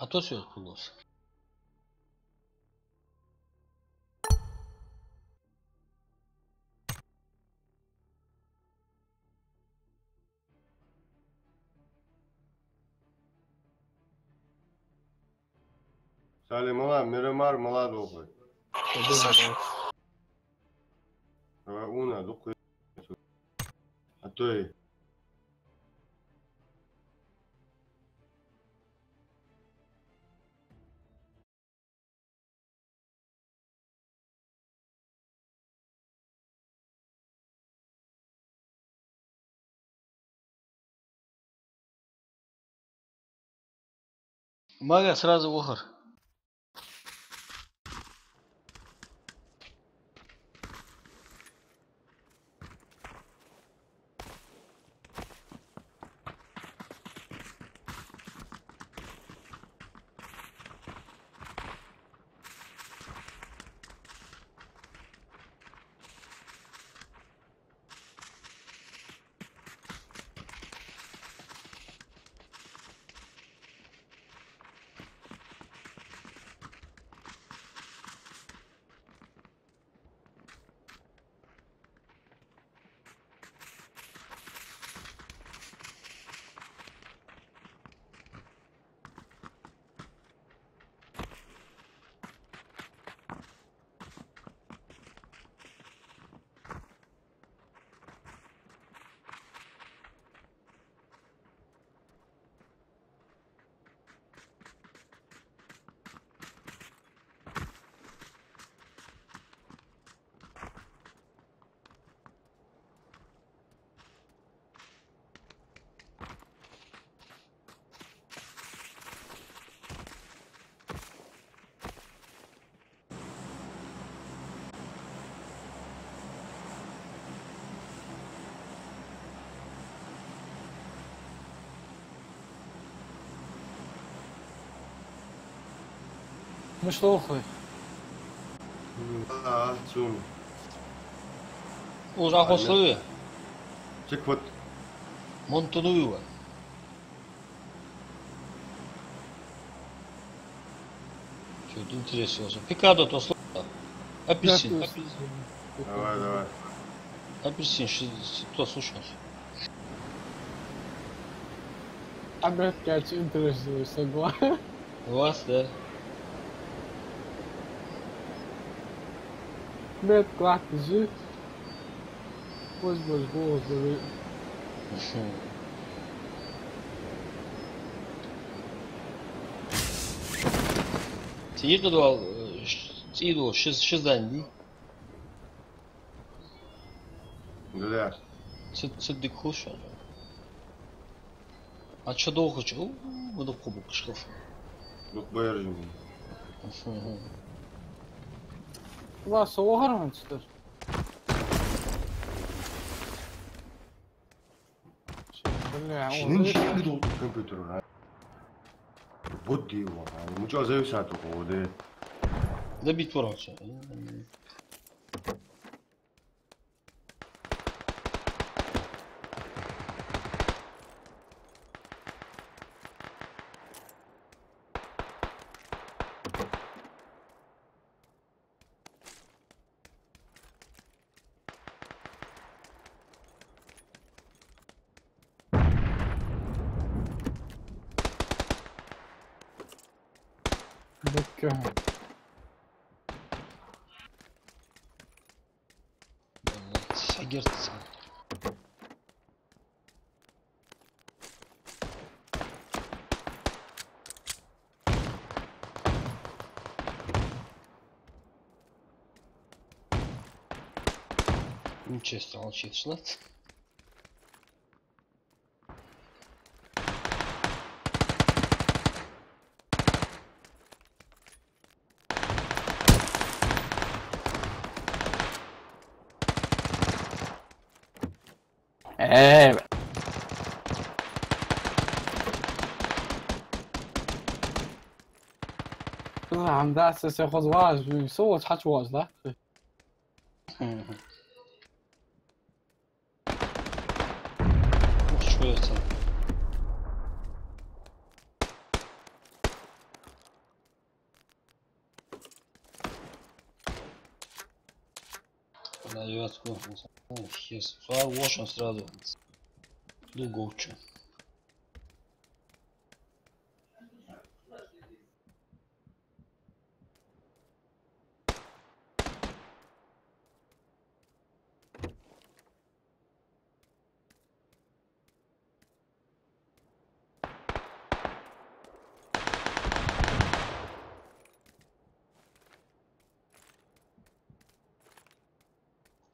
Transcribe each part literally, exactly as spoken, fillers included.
А то всё, плюс. Салам, мала, Мирамар, мала дохуй. Давай, уна, духуй. А то и. Мага сразу вахар. Ну что, хуй? Да, цун. Уже охослове? Чек вот. Монтануева. Чё-то интересно. Пикадо то слушал. Апельсин. Давай, давай. Апельсин, что, что слушал? Опять, короче, интересно, согласен. У вас, да? Мет класс же. Пусть больше голос говорит. Цигита дол, цигита дол, шиз, шиз дани. Да. Ци, ци дик хуш. А чо дохуч? У, у, дукха буккаш хилар. Дукха байржим. Вас овхар ван цитар. Бля, шин он шин дол компьютер, а? Будди его, а? Ему чё зависать только, вот, э? Добить вороча. Дикка. Сагерца. Ничего, стало честно. Э. Ам дас се хоза важ, со вот хачу важ, да? Ух, чё это? Ай, я откуда? О, хес. Сразу вошен сразу. Дуговчу.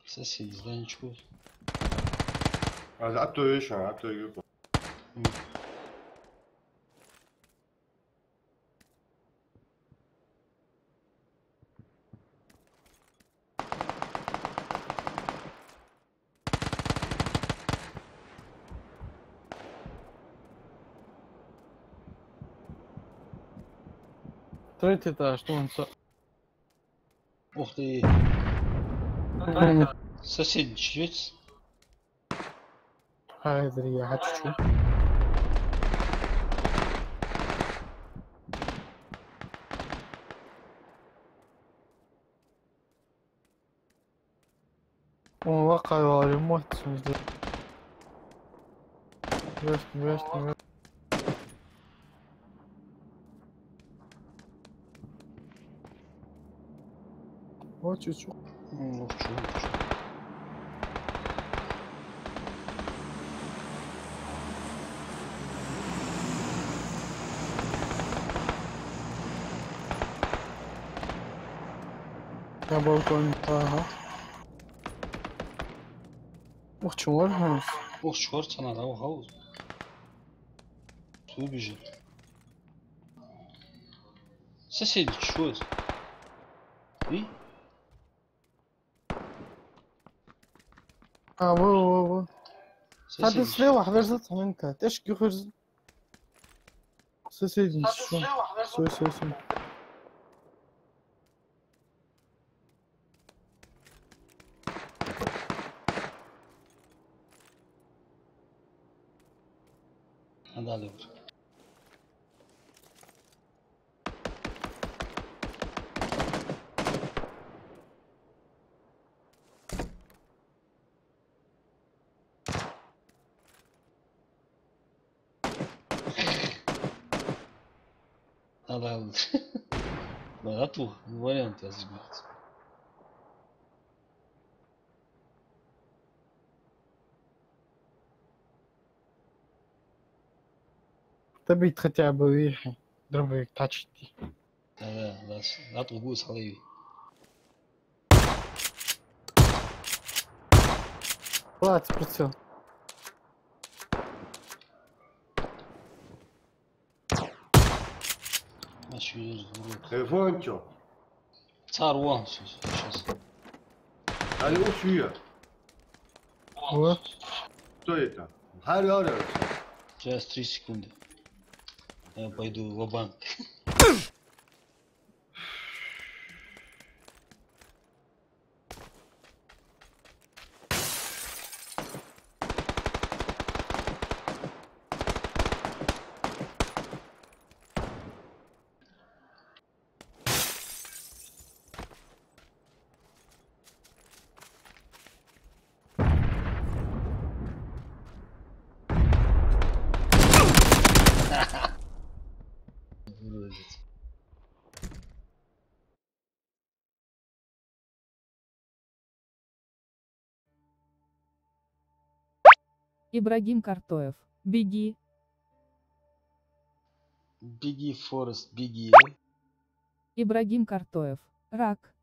Соседи, зданечку. А, а то ещё, а то ещё. М. Третий этаж, что он со- Ух ты. Соседи, чуть. Хай, зря, я хочу. О, лакхай валари мотт сунда. Вест, вест, вест. О, чучу. М, ох, чу, ох, чу. Я балкон, ага. Ух, чувар хьанс. Ух, чувар цана, да, ух, хауз. Су бежит. Соседи, чё это? И? А, во, во, во. Хьада Соседи. Слева хьаверзат хьанка. ТӀехьашка юхаверза. Соседи, что? Стой, стой, стой. Надо лучше. Надо. Надо ту вариант я забирать. Добить хотя бы вихи. Дробовик тачити. Да, да, да. Надо гус халеви. Хватит прицел. Машина. Телефон чё? Цар вон, щас, щас. Алло, чё? Алло. Кто это? Алло, алло. Сейчас три секунды. Я пойду в банк. Ибрагим Картоев. Беги. Беги, Форест, беги. Ибрагим Картоев. Рак.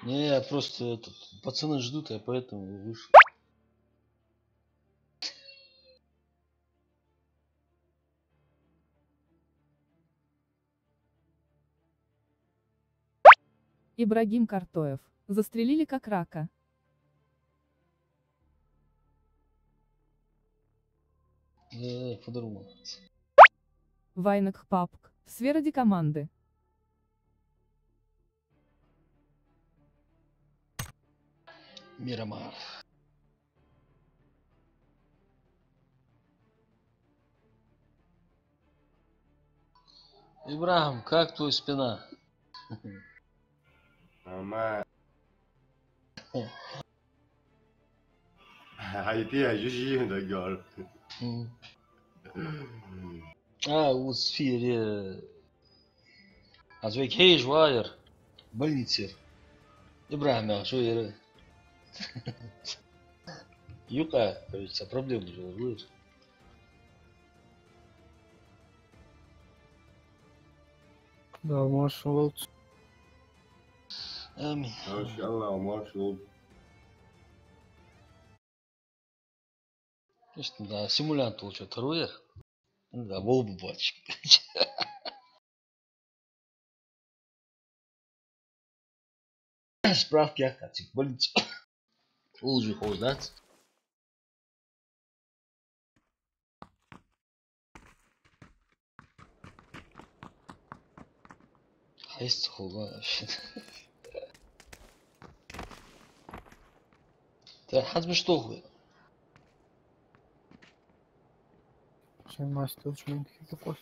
Не, я просто этот, пацаны ждут, я поэтому вышел. Ибрагим Картоев. Застрелили как рака. Э, по-другому. Вайнак папк. Сфера ди команды. Мирамар. Ибрахим, как твой спина? Нормально. Хьай тӀа жижи дагар. М. А, ус фире. Аз вайга хьежа вар. Больницера. Ибрахим яхаш вар. Юкъа, короче, цхьа проблема уже вар. Да, маршалла. Амин. Маршалла, маршалла. Иштта, да, симулянт волча таруя. Да, вол бу бачк. Справка яхка, цик больница. Улжи хоздац. Хьайс ца хулла. Та хьанз мишта хул? Шен мастер, шен тхи капош.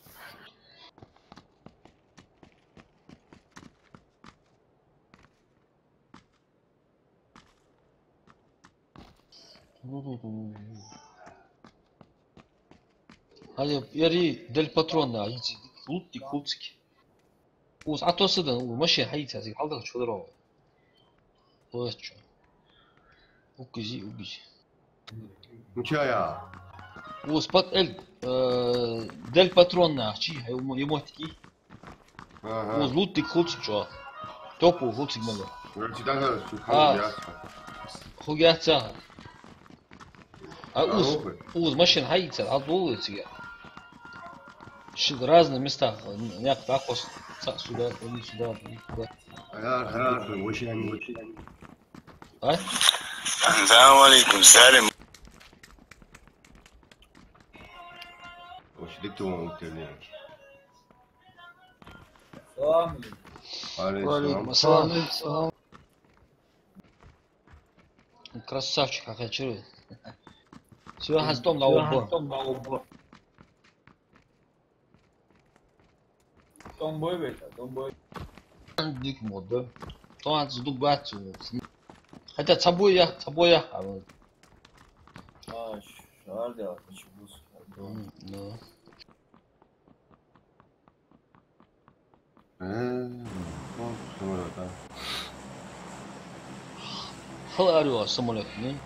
Хьале, яри дел патрона, йици лутти кулцки. Ус атоса дан, у машин хьайца, зиг хьалдах чудро. Ой, чё. Угизи, угизи. Ну чё я? Ус пат эль, э, дел патрона, чи, хай, ему, ему тики. Ага. Ус луттик хулцик чё. Тёпу хулцик мало. Вроде даже А. Хугяца. А ус, ус машин хьайца, а долы цига. Ши разные места, няк такос, ца сюда, иди сюда, иди туда. Ага, ага, вообще они, вообще они. А? Салам алейкум, салам. Вообще, ты кто, он, ты, не? Салам алейкум. Ва алейкум салам. Ва алейкум салам. Красавчик, какой чё. Всё, хьастом на обо. Томбой бета, томбой. Дик мода. Тон аз дуг бац. Хотя цабой я, цабой я. А, шар делать, почему? М, ну. Э, ну, самолёт, а? Хала арю самолёт, не?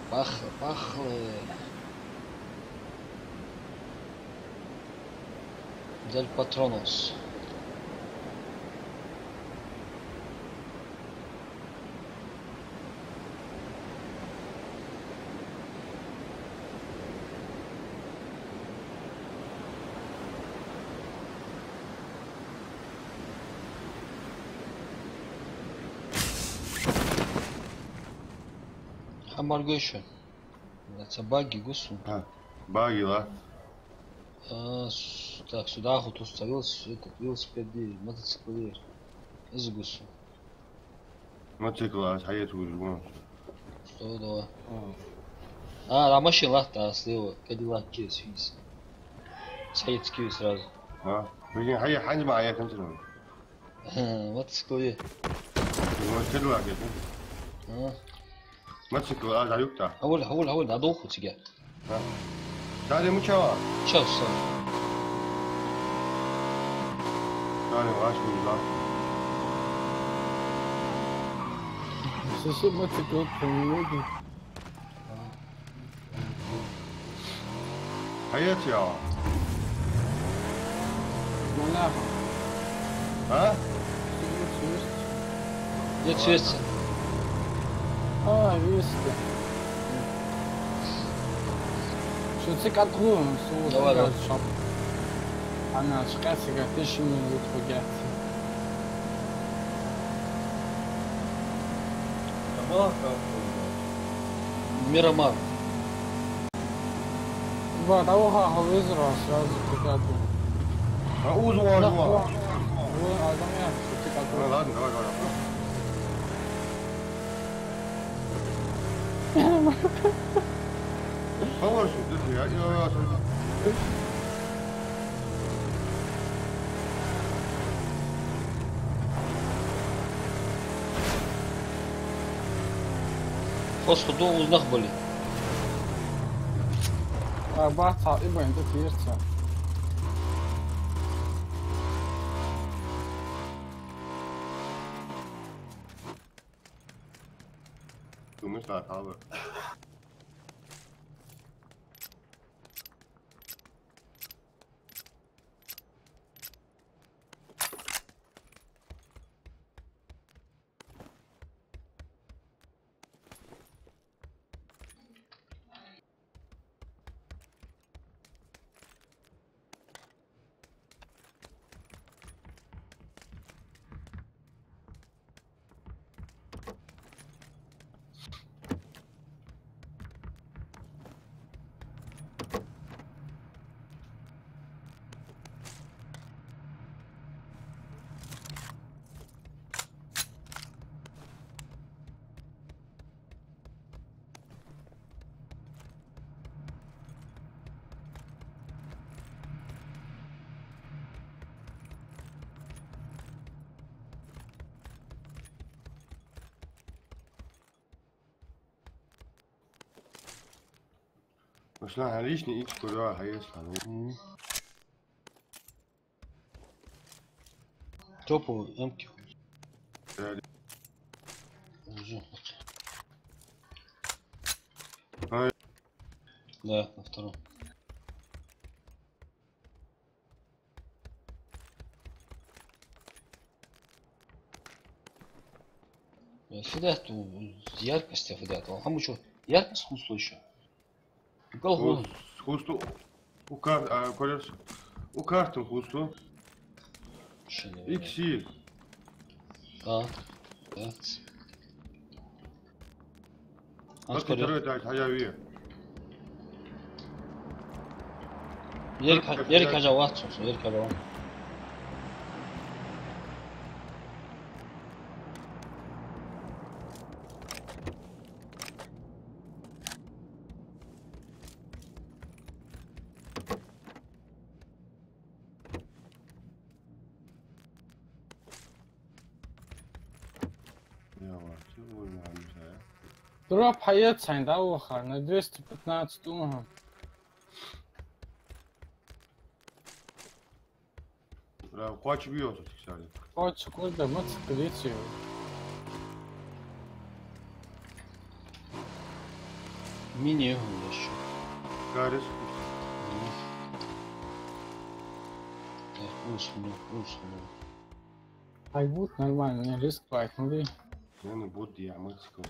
Пах-, пахлы. Дель Патронос. Хьамар гой шо. Ца баги гусу. А, баги ла. А, с-, так, сюда ху тус ца велос-, этот, велосипед ди, мотоцикл ди. Из гусу. Мотоцикл, а, хьаят уже, вон. Что, давай. А. А, а машин лахта, а, слева, Кадиллак кис, вис. Схаят кис сразу. А, блин, хьая, хьанз ма хьая, хьанз ма. Мотоцикл е. Мотоцикл лагет. А. Мотоцикл, а, за юкта. Хьавол, хьавол, хьавол, надолху цига. А. Дали мучава? Сейчас, сейчас. Дали ваш не за. Сосед мотоцикл, по-моему. Хьаят я? Монах. А? Сигурд свист. Нет свиста. А, виста. Шо цик атху, су Давай, давай. Шо. Ана, шкаси гатишми лутху гати. Мирамар. Ба, дӀаваха хьо везар, сразу пикап. А, уз вар, вар. Вон адам я, пикап. А, ладно, давай, давай, давай. Хорошо, ты, я, я, я, я. Хоза хӀама да, узнах бале. А, бац, хьа, и байн, тут верца. Думаешь, да, хала. Мишта, хьа личный икс куда хьаэцна? Мгм. Тёплый эмки. Да. Уже. Ай. Да, на втором. Э, всегда ту яркость, всегда ту. А мы чё, яркость хулаш ещё? Гол. Ху-, хулаш. У кар-, а, колес. У карты хулаш. Ши. Икси. А, да. Ас кор. Второй дай, хьаяви. Ерик, Ерик хьажа вац, Ерик хьажа вац. Дроп хьаэц хьайна, дӀаваха, на двести пятнадцать угу. Бля, кхоачаш бий хьо цу тиксали? Кхоачаш кхоачаш да, ма ца кадеций. Мини ехал ещё. Гаррис. Мгм. Так, ус хьуна, ус хьуна. Ай, бут нормально, не риск поэтому. Я не буду, я мыцку.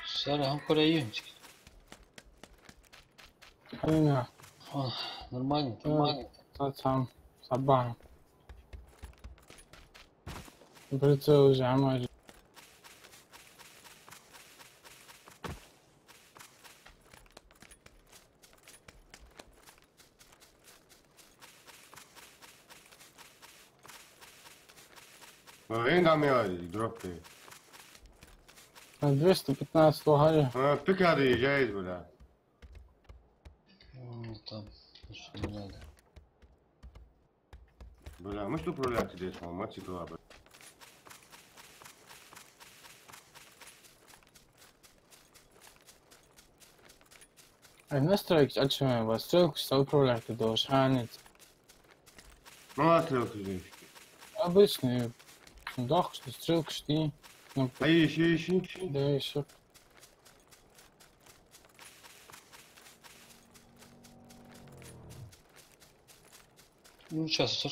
Сара, хӀама кора юнчик. Хьайна. О, нормально, нормально. Цацам, сабан. Прицел уже, ама. Вен дам я дроп те. А, двести пятнадцать вахали. А, пикари езжает, бля. М, там, что не надо. Бля, мышь управлять здесь, мама, цикла, бля. А в настройках, а чё, стрелкаш управлять ты должен, а нет? Ну, а стрелки здесь? Обычные. Дох, что стрелкаш ты. Ну, а ещё, ещё, ещё? Да, ещё. Ну, сейчас, сэр.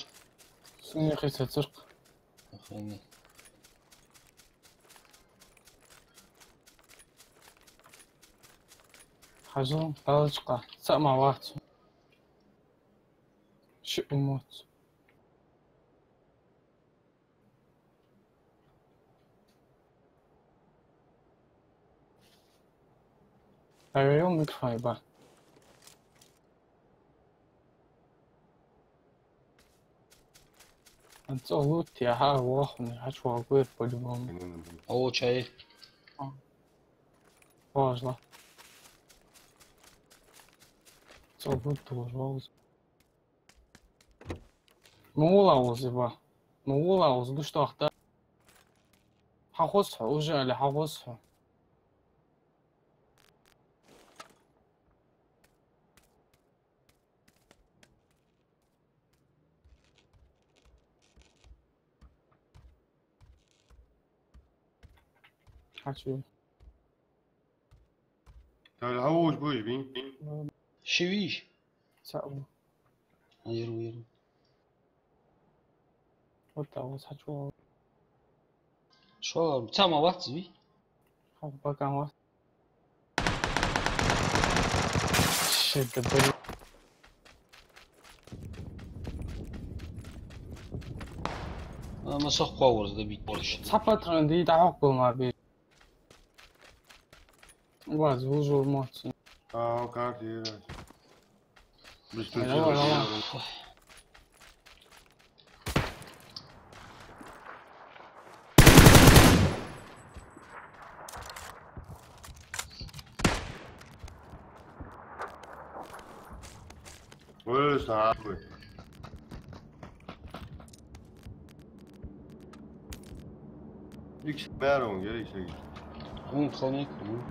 Сэр, не хочу, сэр. Охренеть. Хьажал, палочка, цаӀ ма вац. Шиъ ма вац. Ай, микрофон ба. Анцо лут я, ха, вахни, хачвал гур по-любому. О, чай. Важно. Цо лут тоже важно. Ну, ла узи ба. Ну, ла узи, ну что, ахта? Хьахус хьо, уже али хьахус хьо. Хьачу. Тара хьавуж буж бин? Ши виш? ЦаӀ ва. Айру, айру. Вот так вот хьачу. Шо, цаӀ ма вац ви? Хьо бакан ва. Шит, да, блин. А, ма сох кхоаварз да бит борш. Цхьа патрон дий, дӀахьокхал ма бий. Ваз, вужур моци. А, как ты? Давай, давай. Ой, слабый. Икс бярон, я икс икс. Хун ханек, хун.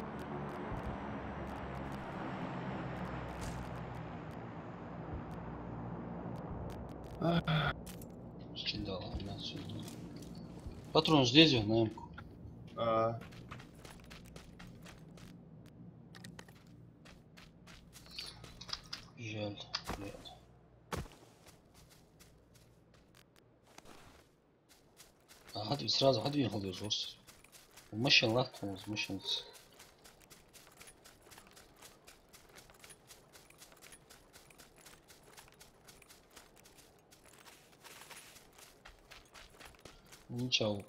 Ах. Скиндал, у нас всё. Патрон здесь, я на эмку. А. Жаль, блядь. А, хьад-, сразу хьадвинхал деза жорс. Машин латтахь, машин. Ничего.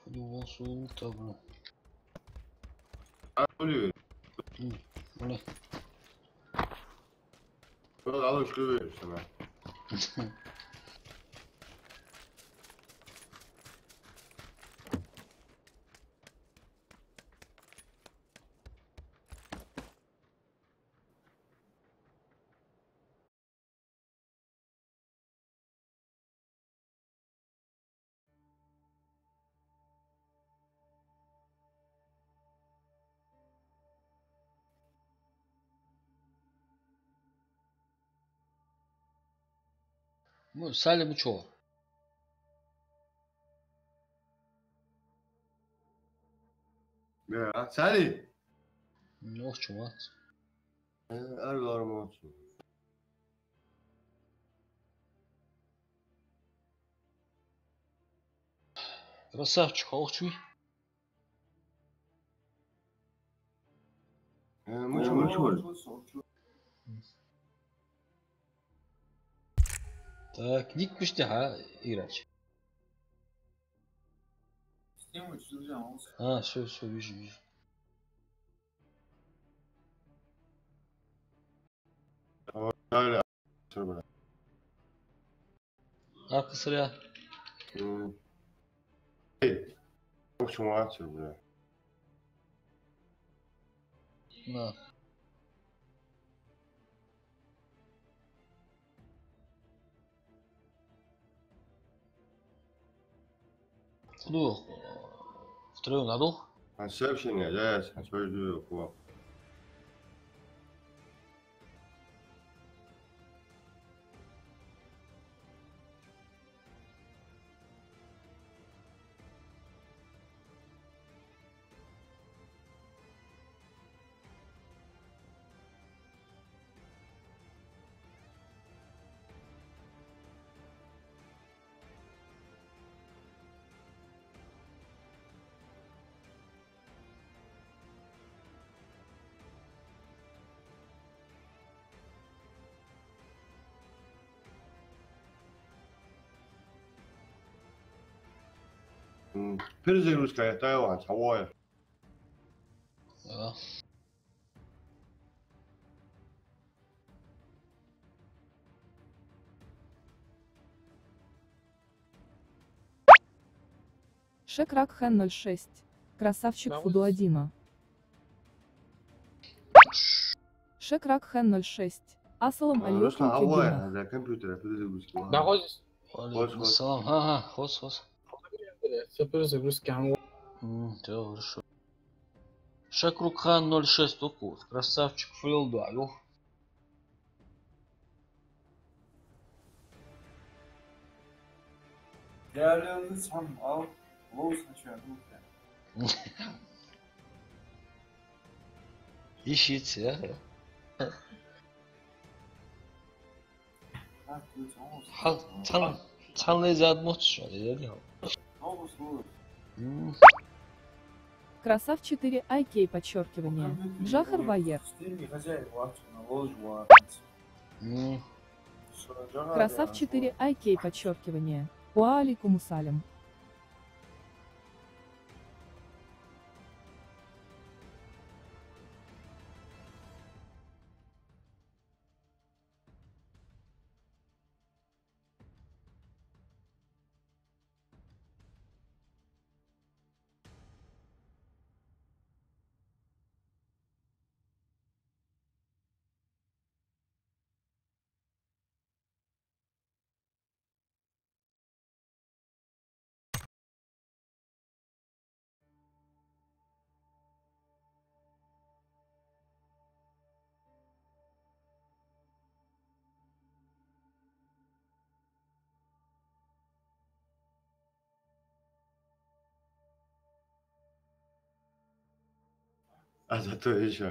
Худу волсул табу. А, хули? М, хули? Хули алушка вешана? Ну, Сали, ну чё? Да, Сали. Ну, чё, вот. Э, ар лар молчу. Красавчик, хьо охчуй? Э, мучу, мучу. Так, ник пишите, ха, Ирач. А, всё, всё, вижу, вижу. Ах, ксря. М. Эй, в общем, а чё, бля? На. Куда? Втроём надо? А сообщение, да, я сообщаю, куда. Перезагрузка яхьа тайван цхьа вой. А. Шекрак Хэн ноль шесть. Красавчик, фу дуа, Дима. Шекрак Хэн ноль шесть. Ассалам алейкум, Руслан, авай, Дима. Да, компьютер, перезагрузки. Да, хоз. Ва алейкум ассалам. Ха, ха, хоз, хоз. Всё, перезагрузки, ам. М, всё хорошо. Шекрак Хэн ноль шесть, укус. Красавчик, фу дуа, йох. Реально, сам ал, лоу сначала, ну, прям. Ишиц, я? Хьа, цхьан, цхьан лезад моццо, я, я. М. Красав четыре I K подчёркивание. Джахар вайер. М. Красав четыре I K подчёркивание. Ва алейкум салям. А зато ещё.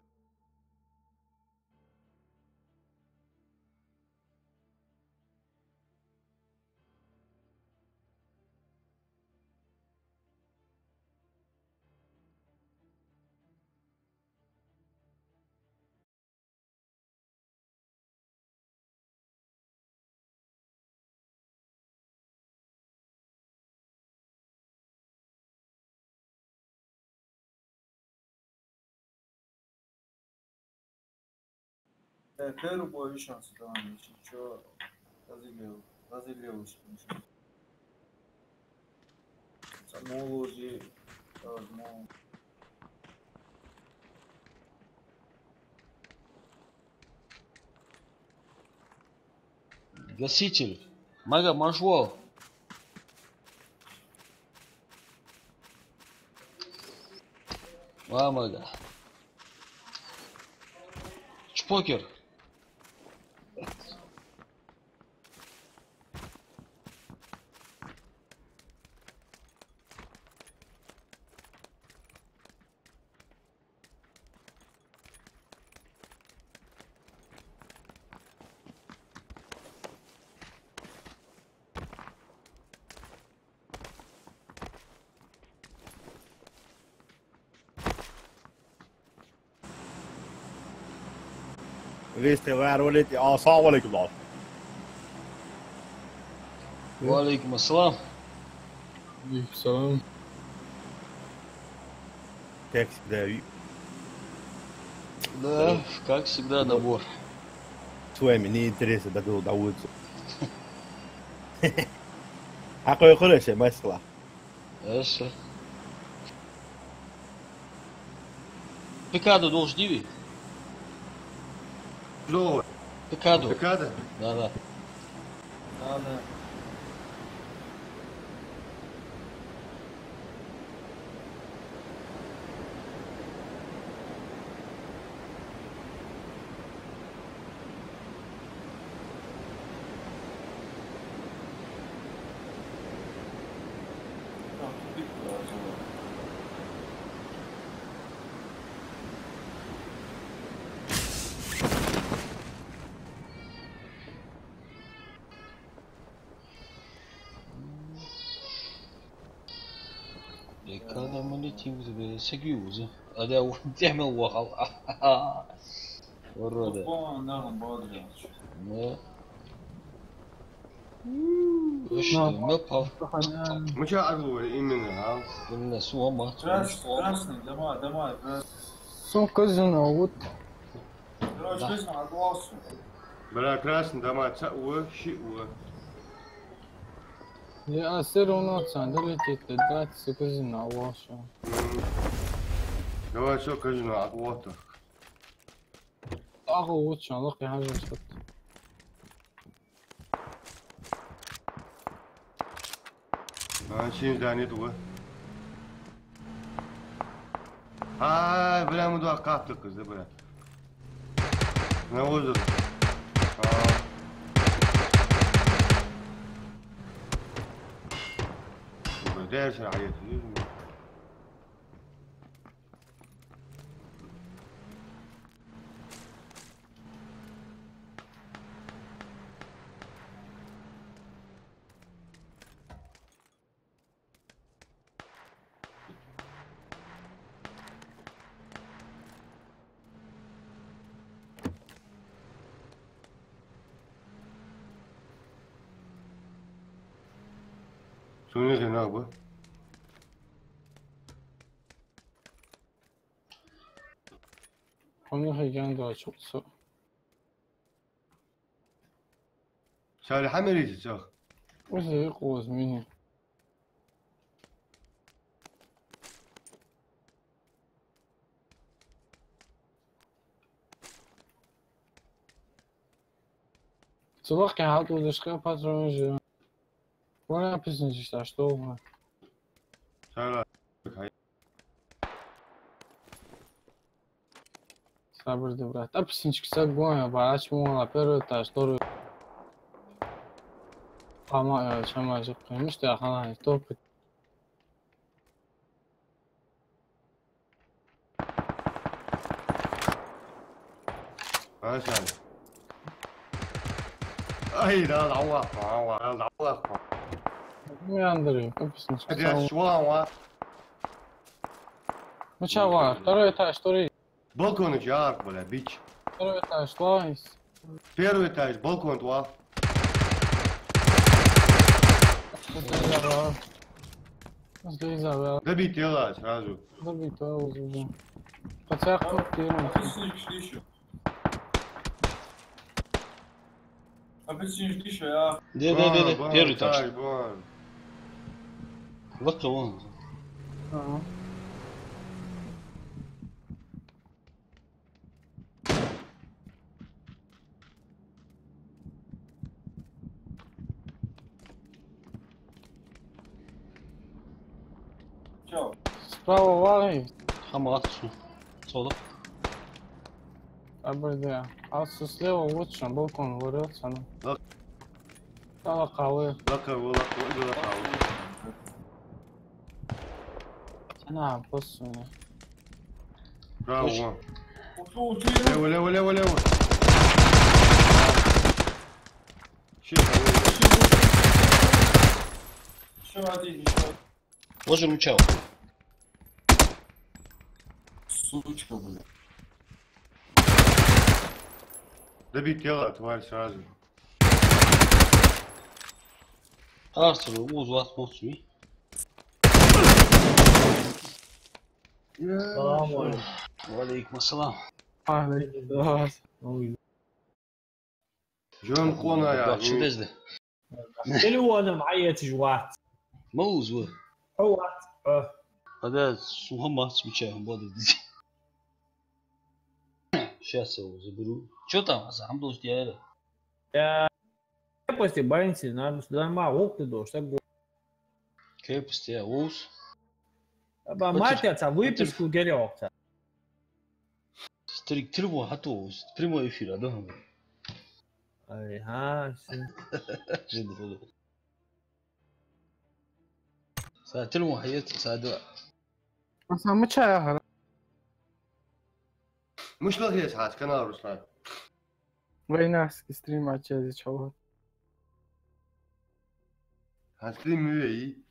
Э, первый бой ишан сдаван, чё, разыгрывал, разыгрывал, самоложи, возможно. Гаситель. Мага, марш вол. Ва, мага. Чпокер. Вести вар валити, а, салам алейкум, да. Ва алейкум ассалам. Алейкум салам. Как всегда, ви-, Да, да, как всегда, набор. С вами неинтересно, да, да, да, вот. А какой хороший, мастер? Эше. Пикадо долаш дий вай? Новый. Пикадо. Пикадо? Да, да. Да, да. Э, када ма летим тебе, сагиуза. А да, вот тема вахал. Уроды. Тупо нахуй бодрый. Да. Уж мел пхьал. Мича Ӏадал вай именно, а? Именно сона ма. Красный, красный, дома, дома, красный. Сона казино вот. Короче, казино Ӏадал сона. Бля, красный дома, цаӀ ва, шиъ ва. Я, а всё равно цан, долететь, драться казино Ӏадал сона. М. Давай, всё, казино Ӏадал. Ага, вот что, лакхе хьажа шоана. А, шин здани тӀа ва. А, бля, ма дукха кхаьппа тӀаккха из, да, бля. На озеро. А. Бля, дальше, а, я, я, я. Шуна хиннаб. Хьона хӀейган доацаш со. Сали хьамирийца цох. Узи къоз мини. Цулах ке хьал тудаш ке патрон же. Вон писничаш таш тохна. Сара. Сабр де, брат. А писничка саг гон, я бач мула первый этаж, второй. Хама, э, чама же, конечно, я хана, только. Ай, да, да, Аллах, Аллах, да, Аллах. Ну, я Андрей, как писничка. Где сам? Шуан, ва? Ну, чё, ва, второй этаж, второй. Балкон яркий, бля, бич. Первый этаж, ва? Первый этаж, балкон, ва? Здесь, ва. Здесь, ва. Добить тело сразу. Добить тело уже. Хотя кто первый? Апельсин ещё, а? Да, да, да, да. Первый этаж. Вон. Вот он. Ага. Чё? Справа вари. Хама латсу. Соло. Абрде. Алсу слева лучше, балкон вырвётся, ну. Лак. Лакхе ва. Лакхе ва, лакхе ва, иди лакхе ва. Ана, пусть у меня. Браво. Лево, лево, лево, лево. Щит, лево. Ещё один, ещё. Боже, мучал. Сучка, бля. Добить тело, тварь, сразу. Артур, уз вас мочи. Салам алейкум. Ва алейкум ассалам. Алейкум ассалам. Ой. Жон къона я. Бахшы безде. Телефоном хьаэцаш вац. Ма уз ва. Хьо вац. А. Хьада сона мац мича хьо бода дича. Щас я уз беру. Чё там, Хасан, хьам дош дяра? Я. Крепости баинси, нам, нам ма гӀулакх дош, так го. Крепости, я, уз. Аба, мать, я ца выписку гере вахта. Старик, телефон хьатоха, прямой эфир, а, да? Ай, хӀа, ши. Жин хулу. Са телефон хьаэц, са да. Аса мича яхар? Муш лахъес хьац канал, Руслан. Вайнахский стрим а чази чего? А стрим вей?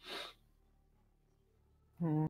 Мгм.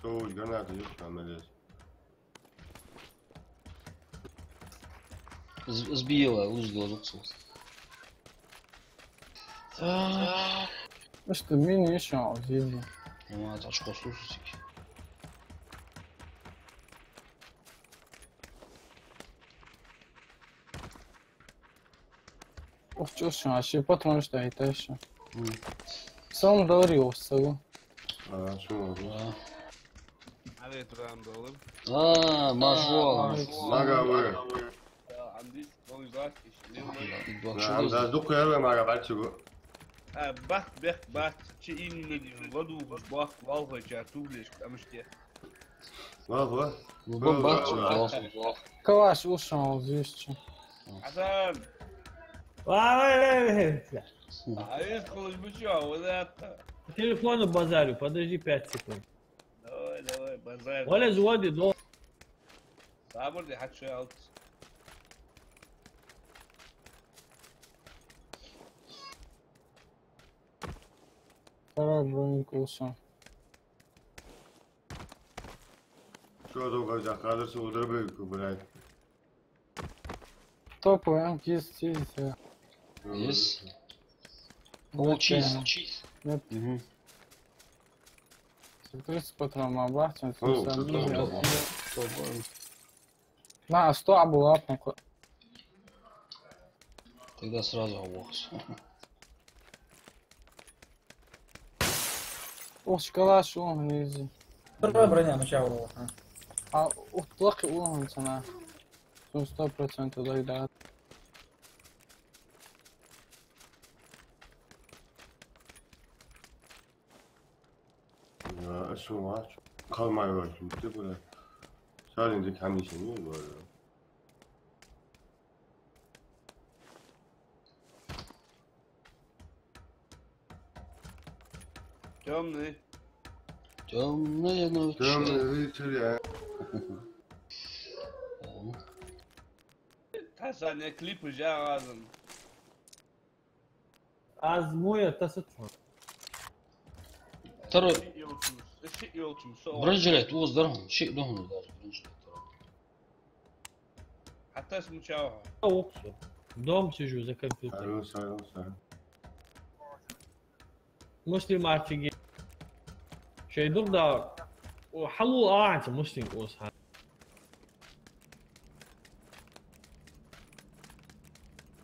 Со уж граната еш, а, ма лез. З-, сбила, луз дозу цус. Так. Ишта мини ишан зиди. Ма, таш косу сусик. Ох, чё ж, а ши патрон что это ещё? М. Сам дори осцелу. А, что можно? А. Авет рам долы. А, мажуал. Мага вы. Андис, он ждать, ещё не умеет. Да, да, дукха я мага бачугу. А, бах, бех, бах, чи именно ладу, бах, валгой чар, туглеш, амште. Ва, ва. Ну, бомба, ва, ва, ва. Калаш ушел, здесь. Хасан! Ва, ва, ва, ва. А это хулаш бу чё, вот это? По телефону базарю, подожди пять секунд. Давай, давай, базар. Валя, заводи, до. Сабур де, хьачу алт. Давай, бронь кулса. Что долго за кадр, что удробил, блядь? Топовый, а, есть, есть, э. Есть? О, чиз, чиз. Нет. Мгм. Тридцать патрон, а бахтин, О, тридцать. Топовый. На, сто абулат, ну-ка. Тогда сразу обох. Ох, шкала шо, низи. Вторая броня начала. А, ух, плохо улан цена. Сто процентов, да, да. Я, а шо вач? Калмай вач, ты, бля. Сарин дик хьанишин, ну, бля. Тёмный. Тёмная ночь. Тёмный вечер, я. О. Тасане клипы жагазын. Аз муя тасат фон. Таро. Ши ёлчумус, ши ёлчумус, со. Бронежилет, уз дархун, ши дохун даже бронежилет таро. Хьатас мучава. Уксу. Дом сижу за компьютер. Алло, алло, алло. Муслим Артиги. Шей дугда. О, хьалу аанца Муслим ос ха.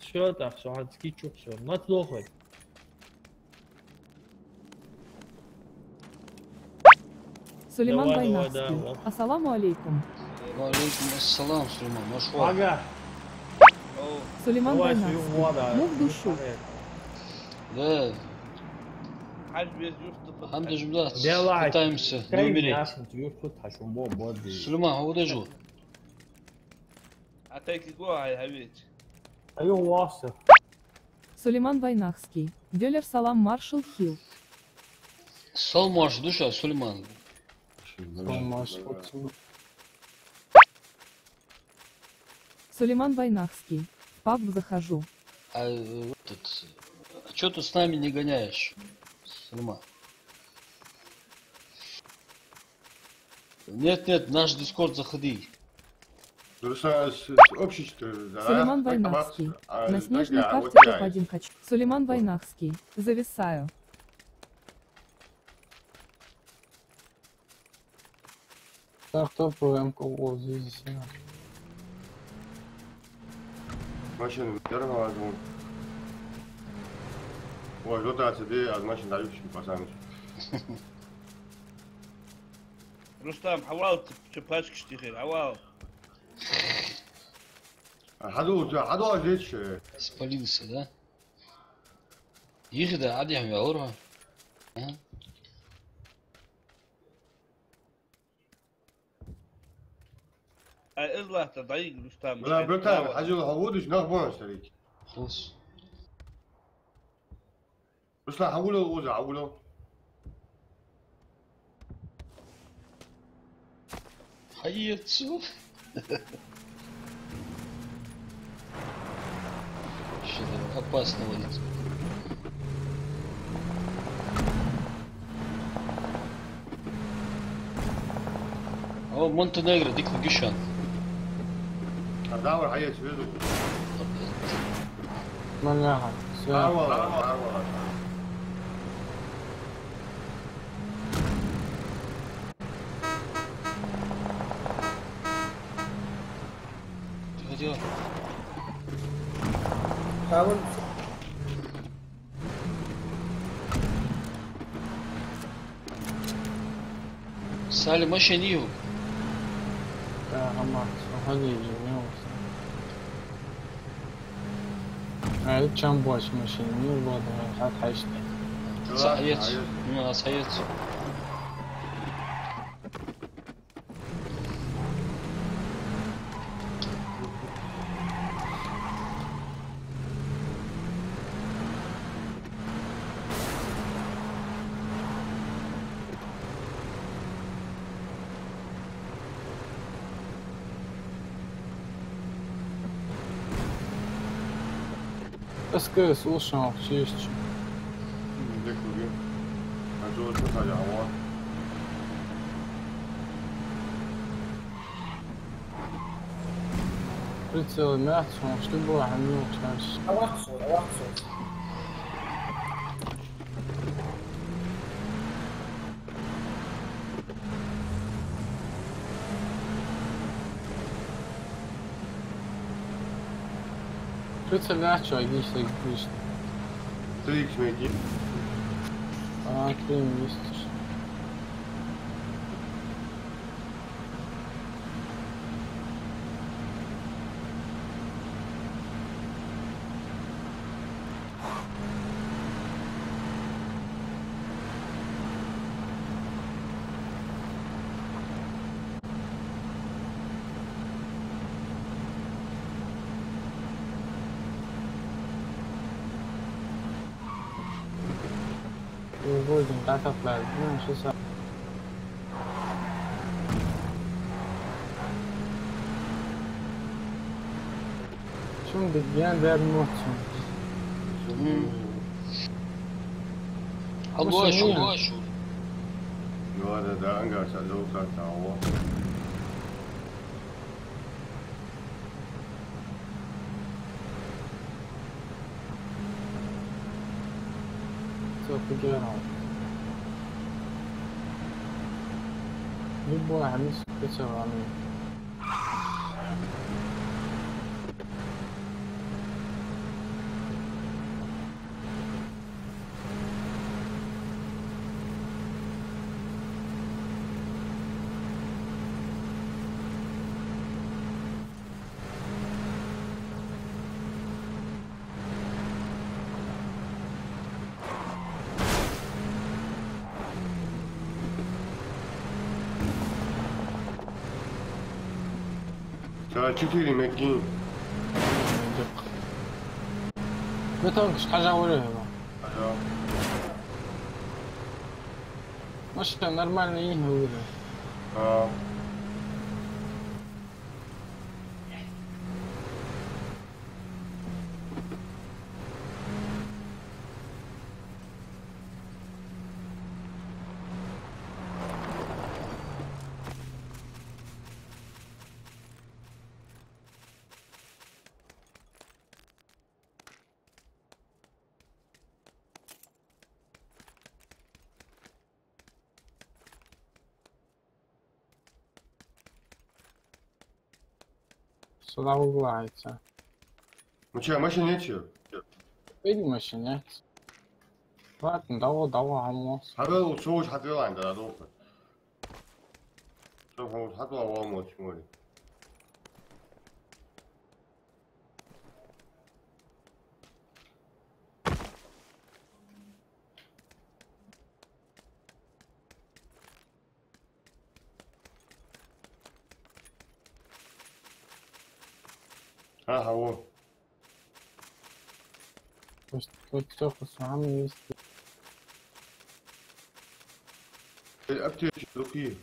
Всё, так, всё, хьанцки чух, всё. Мац лохой. Сулейман Вайнахский. Давай, давай, давай. Ассаламу алейкум. Ва алейкум ассалам, Сулейман. Маршо. Ага. Сулейман Вайнахский. Мух душу. Да. Хьаж без юрта. Хьамда жумда. Делай. Пытаемся не умереть. Яшин, ты юрта, хьаж ум бо, бо, ди. Сулейман, хьо де жо? А тайки го ай хьавеч. Аю васа. Сулейман Вайнахский. Дёлер салам, маршал хил. Салам марш душа, Сулейман. Салам марш, Сулейман. Сулейман Вайнахский. В паб захожу. А, э, этот, а чё ты с нами не гоняешь, Сулейман? Нет, нет, наш Дискорд заходи. Просто с, с общества, да, Сулейман Вайнахский. На снежной карте топ один хочу. Сулейман Вайнахский. Зависаю. Так, топовый МК здесь. Машина первого возьму. Ой, ротация, да, а машина дающий, пацаны. Рустам, хьавал, ты чё, пачкаш тихий, хьавал. А, хьаду, хьаду, здесь. Спалился, да? Их да, адихьам вялура. А? А из латта дайг Рустам. Бля, братан, хьажал, хьаводаш нах бан, старик. Хус. Руслан, хьавула уза, хьавула. Хьаецу. Что-то опасно водить. О, Монтенегро, дика гишан. А давай, хьаецу, везу. Маляха, всё. Давай, давай. Тихо, тихо. Хавун. Сали машина ю. Да, хама, сухани же, не уса. А, и чам больше машина, не уба, да, хат хашта. Саец. Ну, а саец. Эс кэ эс улшан чешча. М, дехуги. А чё, чё, Халя, а вот? Прицел мяц, он что было, а не учаш. А вот что, а вот что. Прицел мяч, а есть, так есть. Три икс найди. А, три есть. Угодин, да, так, да. Ну, что са- Шун дигян дер муцун. Алло, алло, шо. Йода, да, анга са лока таво. Всё, фигера. Любой хамис кэцавани. Ца четыре мегин. Бетонка шкажа уре. Ага. Машина нормально и уре. А. Сюда углається. Ну чё, машин нет, чё? Видимо, машин нет. Ладно, давай, давай, хамлос. Хабел, чё уж хатвелайн, да, долго. Чё, хамлос, хатвела, валмос, чмори. Ага, во. Просто тут всё по самому есть. Э, аптечки, руки.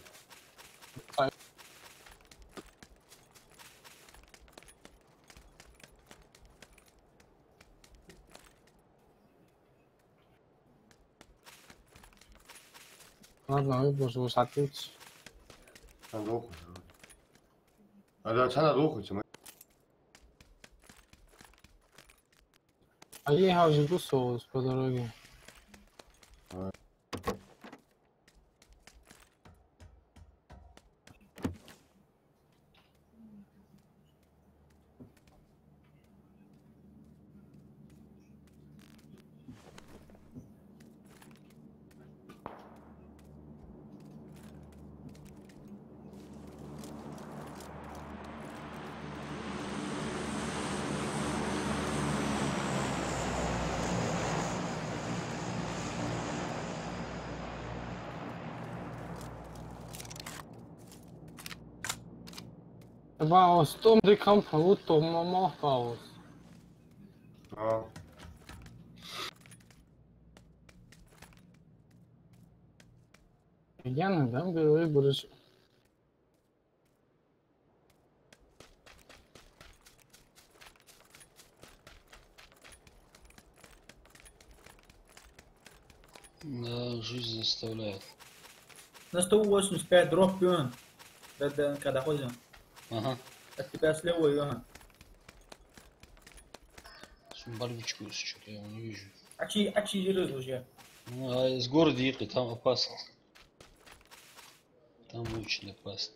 Ладно, выбор же усатывать. Надо ухо. А да, цена духу, цена. А ехал же Гусовус по дороге. А. Баус, том дикам палу, том мамах баус. А. Яна, да, белый бурыш. Да, жизнь заставляет. На сто восемьдесят пять дробь пион. Да, да, когда ходим. Ага. От тебя слева, Йохан. Сум барвичку, если чё-то я его не вижу. А чи, а чи уже? Ну, а из города ехать, там опасно. Там очень опасно.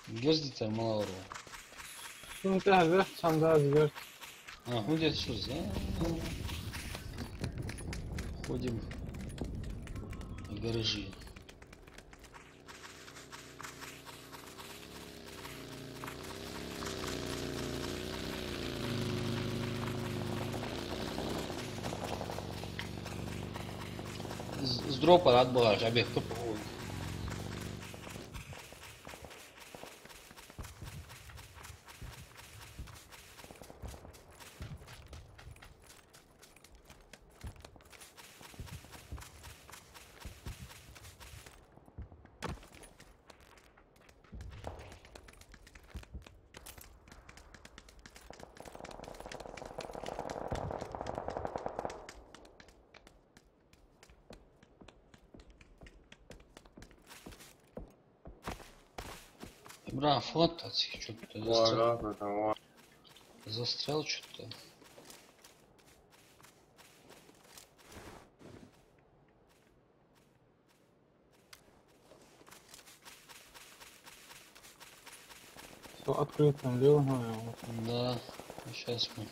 Герз дитар малавар ва? Сона тӀехьа верт, цхьан дас верт. А, хӀун деш шура, а? Ходим в гаражи. Из, из дропа рад багӀаш, абе, купа. Ибрахим, фото отсюда, чё-то застрял. Ладно, давай. Застрял чё-то. Всё открыто, лево, наверное. Да, сейчас мы.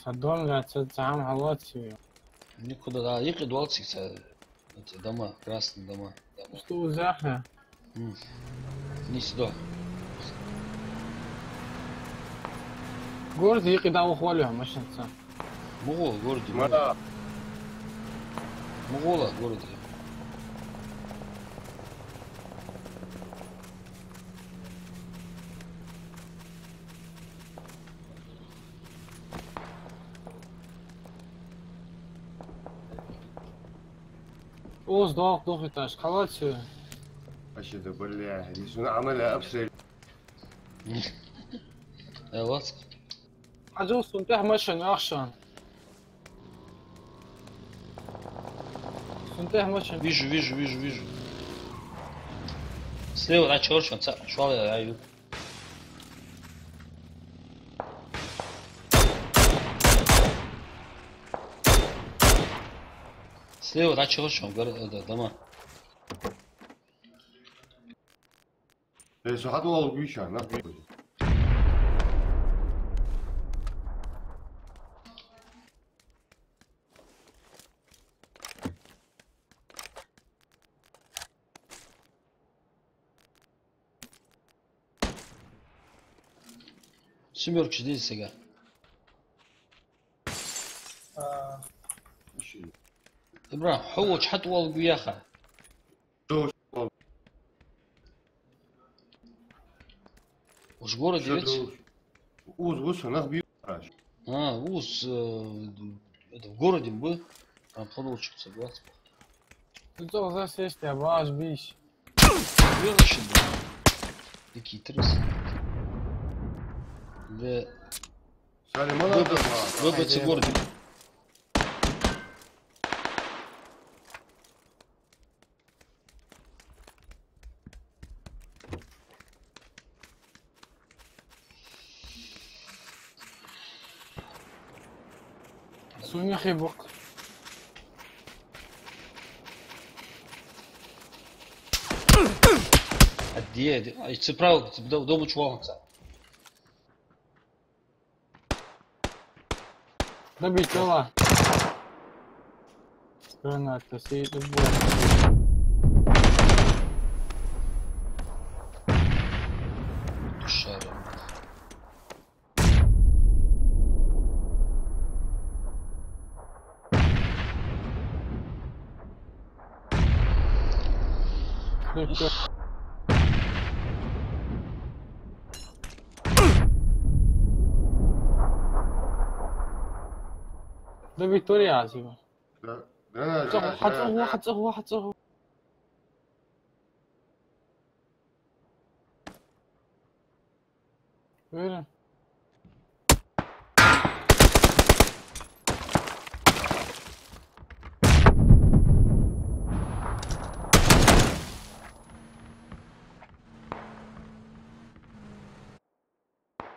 Са дом, да, ца, ца хӀама хьалоац. Никуда, да, юкъе долча ца, эти дома, красные дома. Что за хэ? М. Не сюда. Город юкъе дӀаваха воаллий хьо машинаца? МугӀо город. Ма да. МугӀо ла город. Оз доккха дохиташ, халац. Вообще, да, бля, не сюда, а, бля, обстрел. Э, вот. Хьажал сона тӀехьа машина, ахчан. Сона тӀехьа машина. Вижу, вижу, вижу, вижу. Слева, а, чёрт, он ца-, швал я, я, ю. Слева, а, чёрт, он гор-, это, дома. Э, сахьат вал гуйша, нах гуй. Семёрка ши деза сага. А. Ибрахим, хьо волча хьатӀа вал гуяха. Уж городе ведь? Уз, уз, нах бий. А, уз, э, это в городе бы. А, подолчик согласен. Тут тоже за сесть, а ваш бич. Верно, да. Дикий трус. Да. Салиман, выбор, выбор город. Суня хибук. Отди, отди. Ай, ци прав, ци дом-, дом чувал ханца. Добить, давай. Граната, сидит любой. Шаром. Да Виктория азиба. Да, да, да, да, да. ХьацӀагӀо, хьацӀагӀо, хьацӀагӀо. Вера.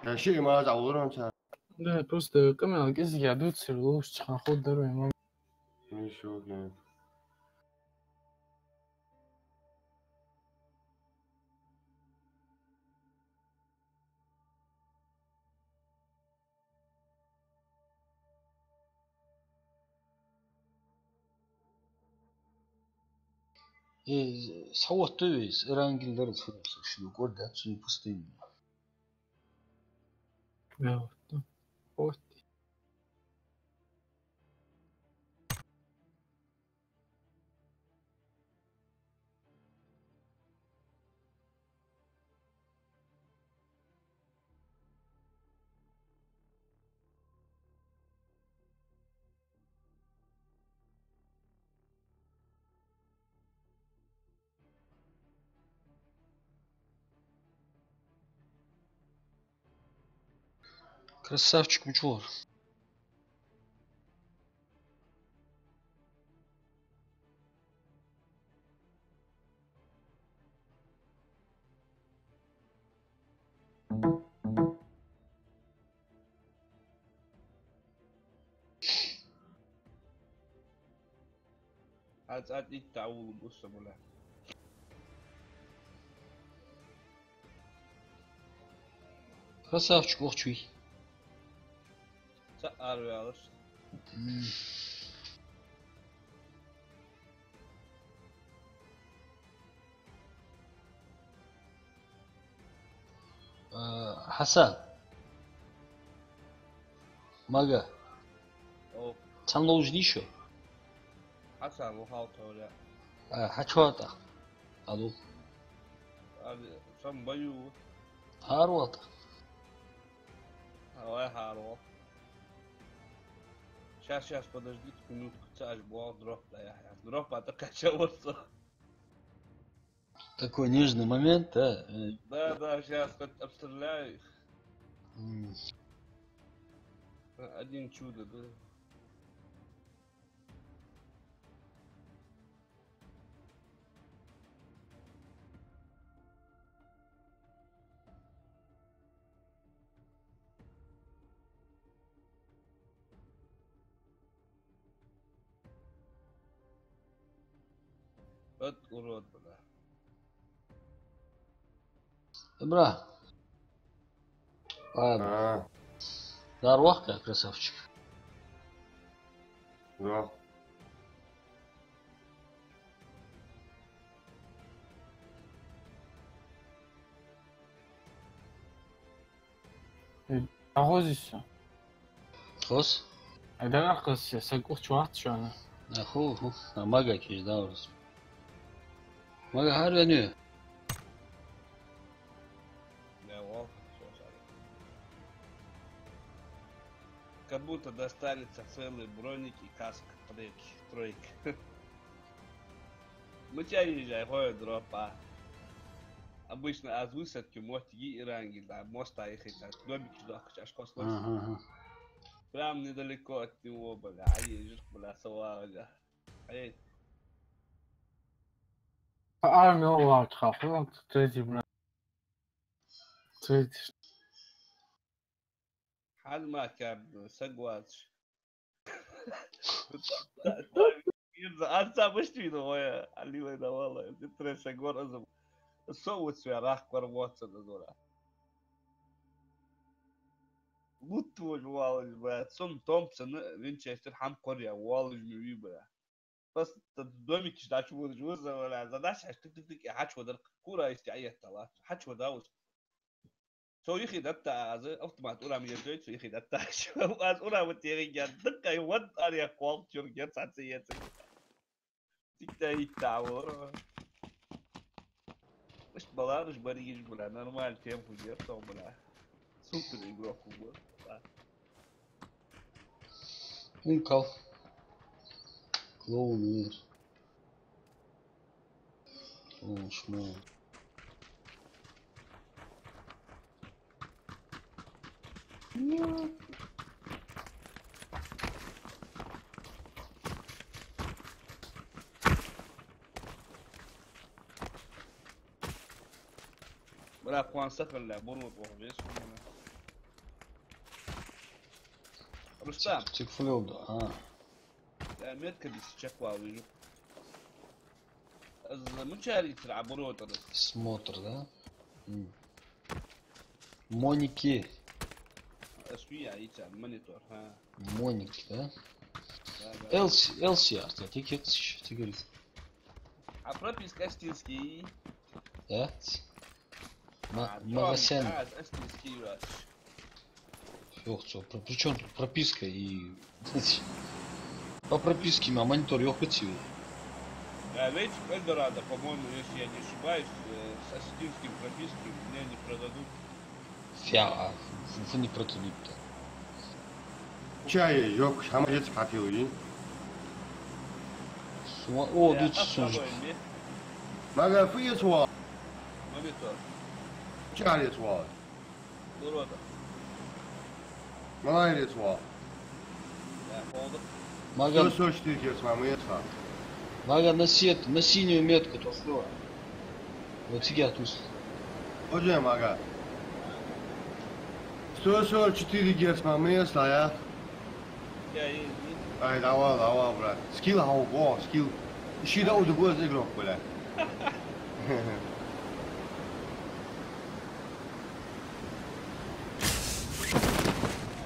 Да, ши ма за улран цар. Да, просто камера кизга дуцир луш чхан ход дарвай ма. Ничего, блин. Э, схьаотта вай, Эрангил дар фу, ши гор да, цу пустыне. Да, вот. Вот. Красавчик, мича вар. Аз цӀа тӀа иттавуллу бусса мула. Красавчик, охчуй. ЦаӀ араваьлаш. М. А, Хьасан. Мага. О. Цхьан ловш дийшо? Хьасан, лохал тхьовра. А, хьачоа тӀа. Алло. Али, сам баю. ХӀара вал тӀа. Давай, хӀара вал. Щас, щас, подождите минутку, цаӀ аш бох дроп да я. Дроп а такая чего. Такой нежный момент, а? Э. Да, да, щас хоть обстреляю их. М. Один чудо, да. Вот урод, бля. Добра. Ладно. А. Дарвах, как красавчик. Да. Э, а хозиса? Хос? А да, хозиса, са кухчу вахт шоана. А ху, ху. А мага киш да урус. Мага хӀара веню. Да, вал, всё, сори. Как будто достанется целый броник и каск тройки, тройки. Мича йижай хой дропа. Обычно аз высадки моттиги Эрангил, да, моста ехать, да, домики сдохнуть, аж космос. Ага, ага. Прям недалеко от него, бля, а ежик, бля, сова, бля. Эй. А армия лавт хаху, третий, бля. Третий. Хьалма каб, сагвач. Ирза, арца башти вина воя, али вай давала, тре сагвар азам. Со вот свя рах квар моца дазора. Лут вож валаж, бля, сум Томпсон, Винчестер, хьам коря, валаж ми ви, бля. Просто домикаш дӀачуводаш вуза, вала, задача хьаш тик-тик-тик, хьачуводар, кура исти аятта лац, хьачувода вуз. Со йихи датта аз, автомат урам езой, со йихи датта. Аз урам тегига, даккай вад аря квал чурге цаца еци. Тикта итта авора. Иштта балараш баригиш, бля, нормально тема хургья тхона, бля. Супер игрок хургва. Укол. Клоун вир. Клоун шмон. Бля, кхоана сахалла, буру тӀа вахар веза хьона. Рустам. Цига фу леладу, а? Э, метка диса чакхвала вижу. Аз мучарицара Ӏа буру тӀара. Смотр, да? М. Моники. Аз вия, ица, монитор, ха. Моники, да? Да, да. Эл Си, Эл Си Ар, да, ты кексиш, ты говоришь. А прописка осетинский? Да? Ма-, а, магазин. А, осетинский, врач. Ёх, цо, про-, при чём тут прописка и, по прописке ма монитор ёхкаци. Да, ведь Эльдорадо, по-моему, если я не ошибаюсь, э, с осетинским пропиской мне не продадут. Фя, а, фу, фу не продадут-то? Чай, ёк, хамадец хапил, и? Сума-, о, да, дуть сунж. Мага фу ес ва? Монитор. Чай ес ва? Дорота. Малай ес ва? Да, холодно. Мага. Сто сорок четыре герц, мама, ес ва? Мага на сет-, на синюю метку то слева. Вот цига туз. Уже, мага. Сто сорок четыре герц, мама, ес ва, я? Я, я, я. Ай, давай, давай, брат. Скилл хьо, о, скилл. Ши да удугуз игрок, бля.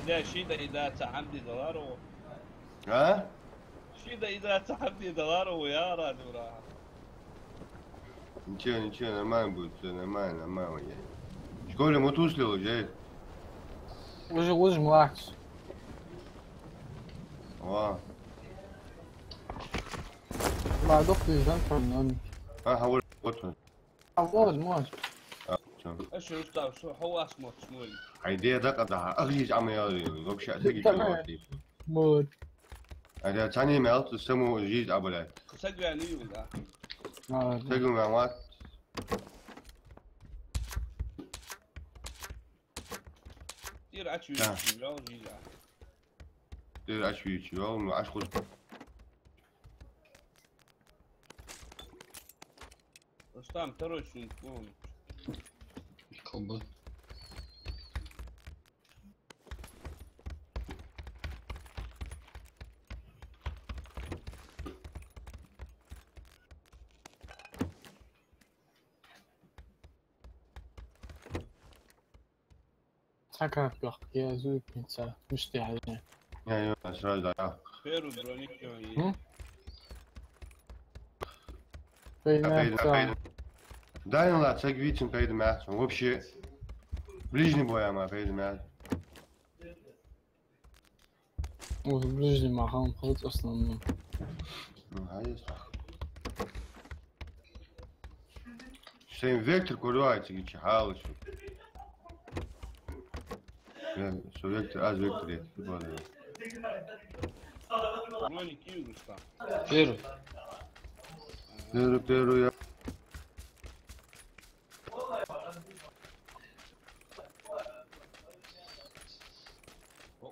Аде, ши да ида ца хӀама де даларо. А? Ши да ида ца хӀама де даларо, я, радура. Ничего, ничего, нормально будет, всё нормально, нормально, я. В школе мы тусили уже. Уже, уже, младш. О. Ма, дохтур, жан, фан, нон. А, хавар, вот он. А, вот, может. А, чё? Аша, Рустам, шо хьо ас мотт, шмоль? Ай, де, да, да, а, гӀиз Ӏа ма яле, вообще, а, саги, да, чё, да, вот, типа. Вот. А, да, цани мел, то само жизнь, а, блядь. Саг вяни юл, да. А, да. Саг вян, вот. Тир ач вян, да. Тир ач вян, ну, ач худ. Рустам, второй шин, вон. Колба. Цхьа картох, я зуйкница, мишта хьажа. Я, я, сразу, да. Первый броник, ё, и- М? Пойдем, пойдем, пойдем. Да, ну ладно, цхьа вицин пойдем, а. Вообще, ближний бой, а, мы пойдем, а. Ух, ближний махам ход основном. Ну, а есть. Шен вектор курвай, циги чи хьалаш. Э, со вектор, аз вектор, я, ты понял. Первый. Первый, первый, я.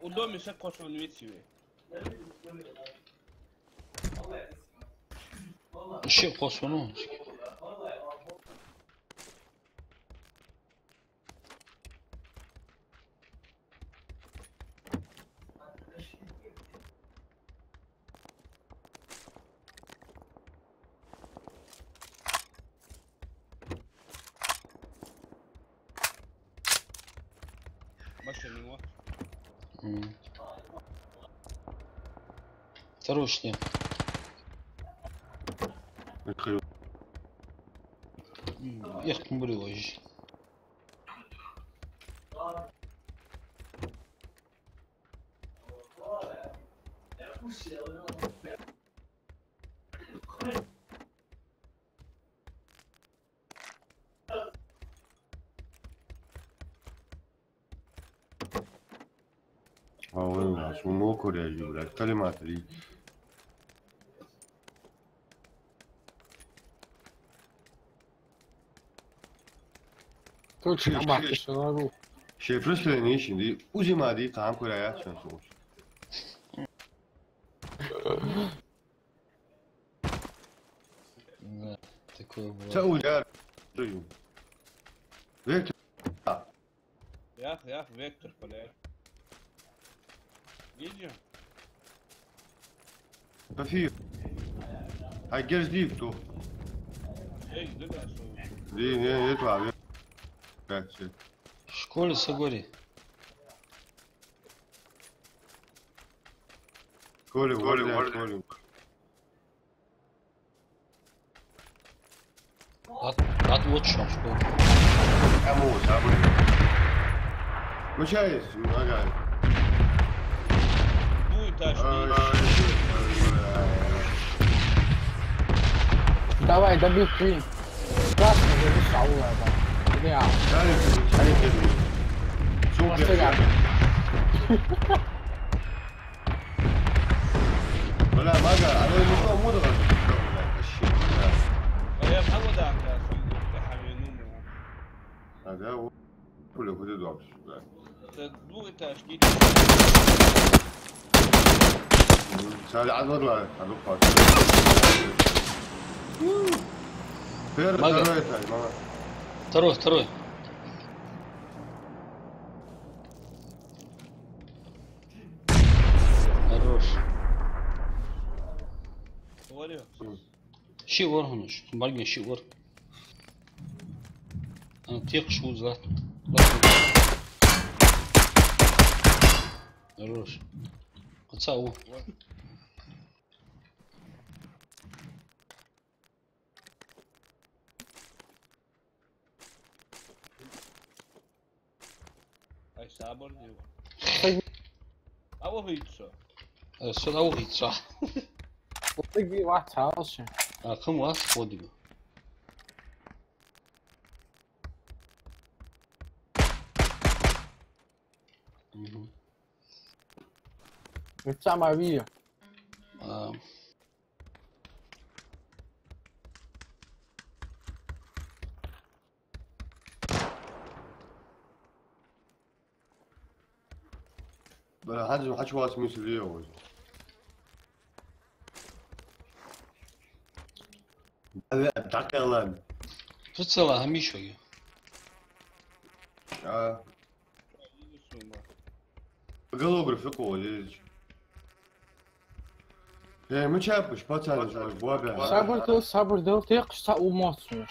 У доме се косо не веце ве. Ше косо, ну. Машина ва. М. Осторожнее. Открыл. М, эх, кумбрилож. Ва, вай, ва, сона мокур яжи, блядь, калиматри. Точно, ши, махка ши, шалару. Ши просто не ищи, ди, узима ди, там курая, всё, слушай. Да, такое было. Ца удар. Вектор. Ях, ях, вектор, блядь. Видишь? Кафе. А где жди, кто? Эй, да, да, что? Ди, не, не, это, а, ве-, как все. В школе сагори. Коля, Коля, Коля, Коля. Ат, ат вот что, что. Кому, забыл. Ну, чё есть? Ну, ага. Будет аж. Ай, ай, ай, ай. Давай, добей, блин. Классно, добей, Саула, да. Бля. Дай, дай, дай. Супер. Просто я. Бля, мага, оно не то мудро, бля, вообще, бля. А я могу, да, да, сам, да, хаве, ну, ну. А, да, вот, бля, куда дальше, да. Это двухэтажки. Сали, а, ну, да, а, ну, хватит. Первый, мага. Второй этаж, мага. Второй, второй. Хорош. Говорю. Ши вар хьона уж, баргин ши вар. А, текхаш вуз лат. Хорош. Кхы цхьа ва. Ай, сабар дий. Ай. А вахийца. Э, со да вахийца. Утаги вахьца алши. А, кхы ма вац, ходига. Мгм. Вица ма вия. А. Бля, хьажа, хьачуваллалца мисли лева. Бля, дакъелан. Прицела хьамиша я. А. Голограф кхоалаш. Э, ма чапаш, пацаны, жо, бобя. Сабар дал, сабар дал, текхаш цхьа у моцу.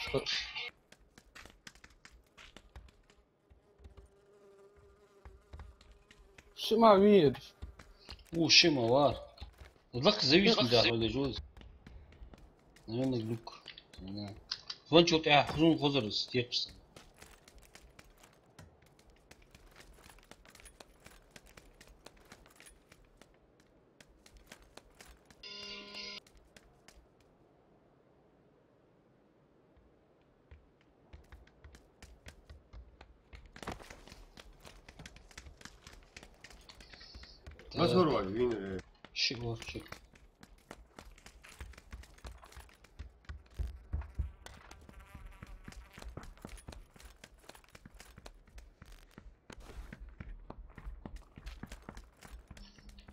Ши ма вийр. У, ши ма вар. Лакх завис, да, хвале жуз. Наверное, глюк. Не знаю. Звончу, а, хузун хозар, текхаш. Масур вар, вин, э. Ши вар, ши.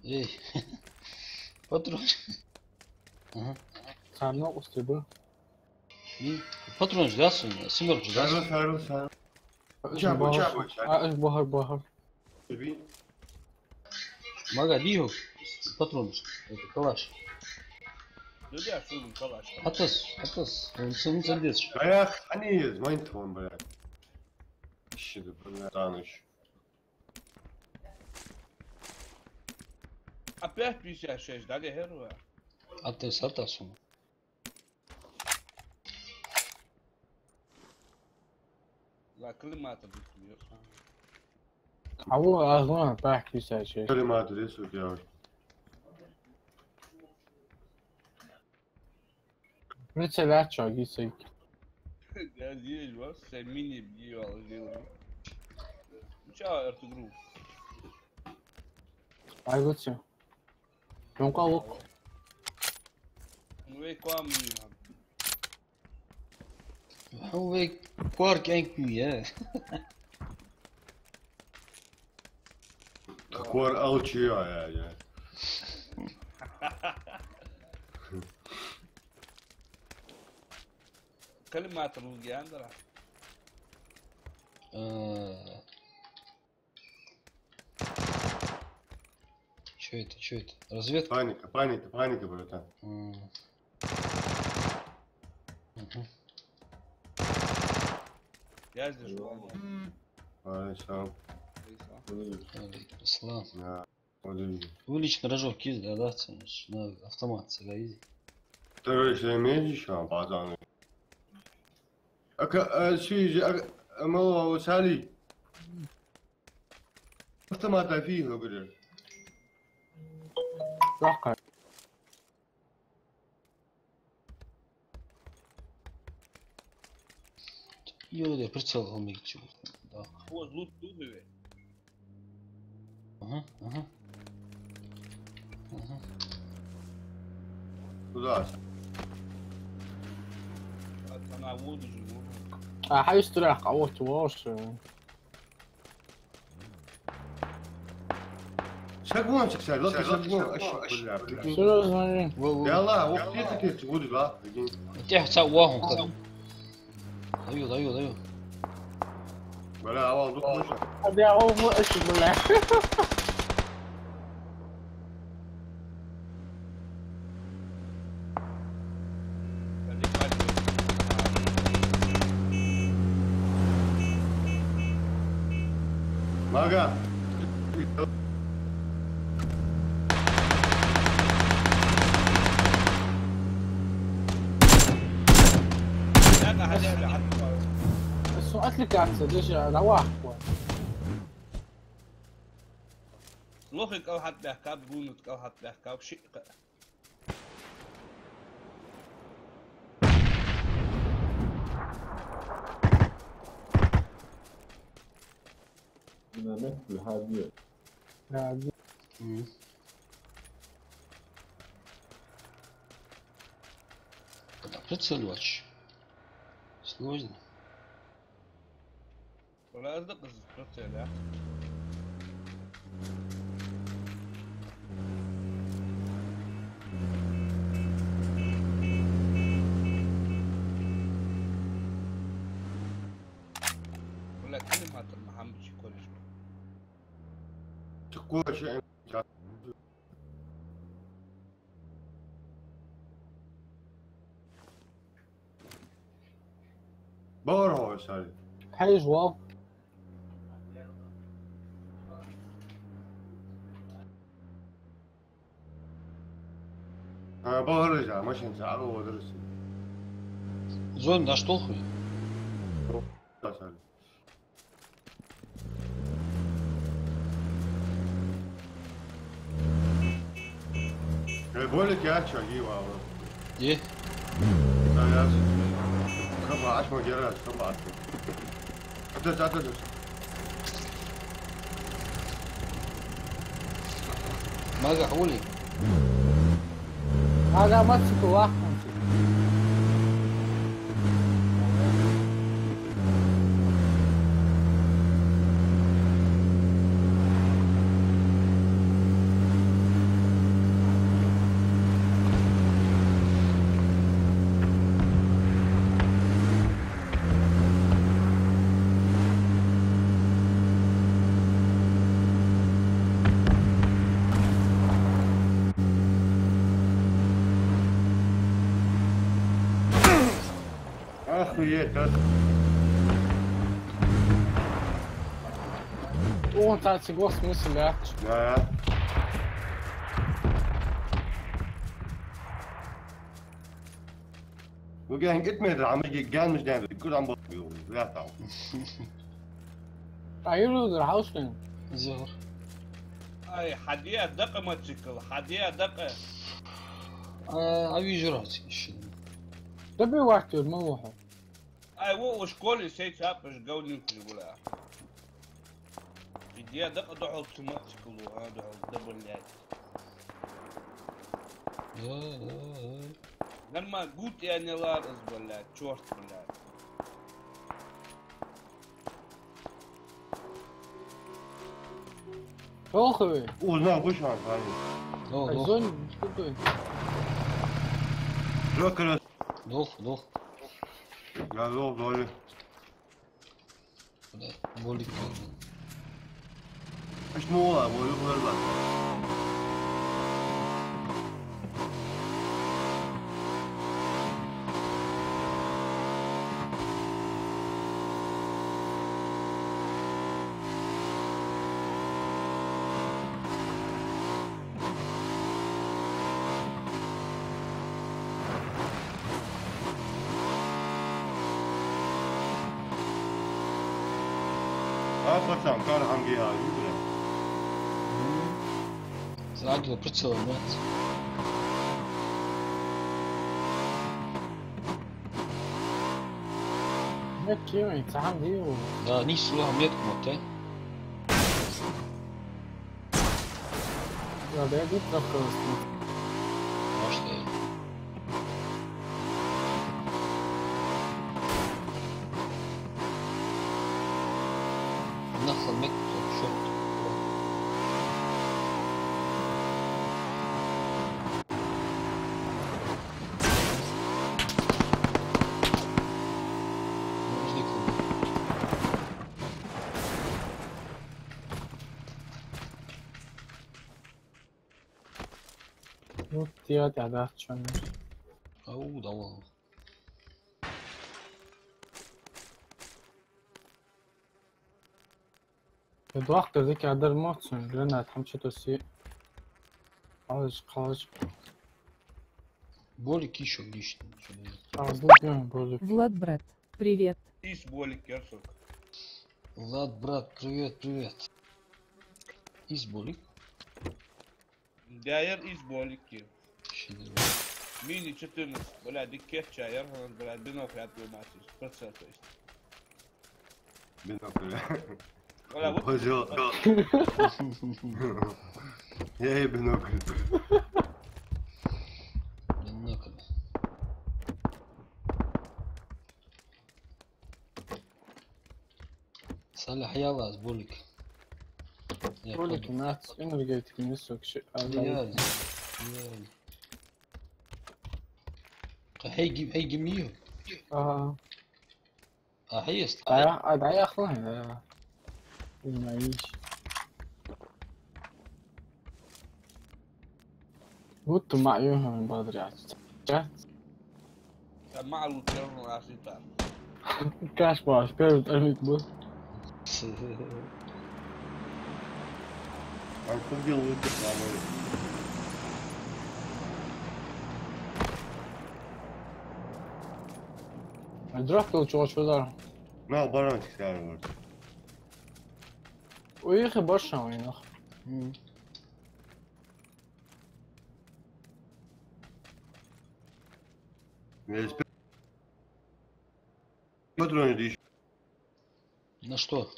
Эй. Патрон. Ага. Царна усти бы. М? Патрон ждал, семёрка ждал. Сарыл, сарыл, сарыл. Ча, бу, ча, бу, ча. А, бахар, бахар. Мага, диху. Патрон. Это калаш. Атас, атас. Он сын, сын дес. Аях, они из, майн тон, бля. Ищи, да, бля, таныш. Опять пятьдесят шесть, да, Гехерва? Атас, атас он. Ла, коллиматор битмир. Ала, ала, пятьдесят шесть. Коллиматор, если у тебя. Прицелять, чё, гисик? Я здесь, вот, с мини бьёл, делаю. Ну чё, Артугру? Ай, гуци. Чунка лук. Вай куам ю. Хьо вай куар кӀаьнк ю, я. Куар алчи, я, я, я. Калимат рузги андра. Э, Чё это, чё это? Разведка? Паника, паника, паника, братан. М. Мгм. Я здесь. Алейкум салам. Алейкум салам. Да, вот здесь. Уличный рожок есть, да, да, ценишь? На автомат сюда иди. Второй, если имеешь ещё, пацаны. А ка-, а, сизи, а, а, мало, а, вот сали. Автомата фига, говорю. Лаха. Йо, да, прицел алмагичи. Да. О, лут, лут, бе. Ага, ага. Ага. Куда? Пацана, воду же, воду. А, хай страх, а вот, вообще. Шагон, шаг, шаг, лаки шагон, аш, бля, прикинь. Серьёзно, не? Во, во. Я ла, ох, ты, ты, ты, вот, да, прикинь. Тихо, ца, вахун, хар. Даю, даю, даю. Бля, а вон, дух мыша. А я, о, аш, бля. Мага. Бес отвлекаться, даже давай. Лохи кӀал хьатӀабаьхкаб, гунат кӀал хьатӀабаьхкаб, шиъ кхы. Динамит, лхадия. Лхадия. Мгм. Это прицеливач. Сложно. Вала аз дакъа из прицел, а? Вала калиматар Мухаммад ши кореш. Чу кореш. Бара хьо сай. Хьайж вал. А, бара жа, машин жа, ала вода рас. Зон даш толхуй. Да, сай. Э, болик ярче, ги вала. Е? Да, я. Хаба, аш ма гера, хаба, аш. Атас, атас. Мага хьули? Ага, ма цу вахтанци. Охуеть, да? О, цхьацца гос мысль яц. Да. Ву гаьн итт метр, ам гаьн миш даьнна, куд ам бо-, ю, вятал. Ай, юлур, хьаустин. Зор. Ай, хьадия дакъа мотоцикл, хьадия дакъа. А, а вижу раз ещё. Добивать, ма вахо. Ай, во, у школе сей цапаш говнюк же была. И Я дакъа духьал цу мотоцикло, а, духьал да, блядь. Да, да, да. Нормально, гуд я не лар из, блядь, чёрт, блядь. Плохо вы? Узнал, вышел, парень. Да, да. Зони, что ты? Жёстко раз- Дох, дох. Я дох, дох. Бля, болик. Ишмула, болик, болик. А, пацан, кар хьанги а, ю, бля. Сразу прицел, нет? Нет, чего, цахан диву. Да, не слуха, нет, вот, э. Да, да, я тут просто. Может, и. Нахуй мек, чёрт. Ну, ты это, да, чё мне? Ау, давай. Доктор, дика адар моцун, гранат, хьамча туси. Халаш, халаш. Болик ещё лишний, чё мне? А, злобен, болик. Влад, брат, привет. Из болик, ярсок. Влад, брат, привет, привет. Из болик? Дяер из болики. Ши. Мини четырнадцать, бля, диккет чаяр, бля, бинокль отбивать, процент, то есть. Бинокль. Бля, вот. Боже. Я и бинокль. Бинокль. Саляхь яла аз болик. Я болик, понял. Нац энергетик несок ши. Реально, реально. Хей гим, хей гим ю? Ага. А, хей есть? А, а, да, я хлам, да. Знаешь. Вот ты мою, бадрят. Да? Та маалу тёрну асита. Каш баш, первый тайминг был. Ай, кугил выйти слабый. А драфт был чего, чего, да? На, баранчик сяжем, говорит. Уйхи баршан, уйнах. М. Весь пе-, патроны дишь? На что?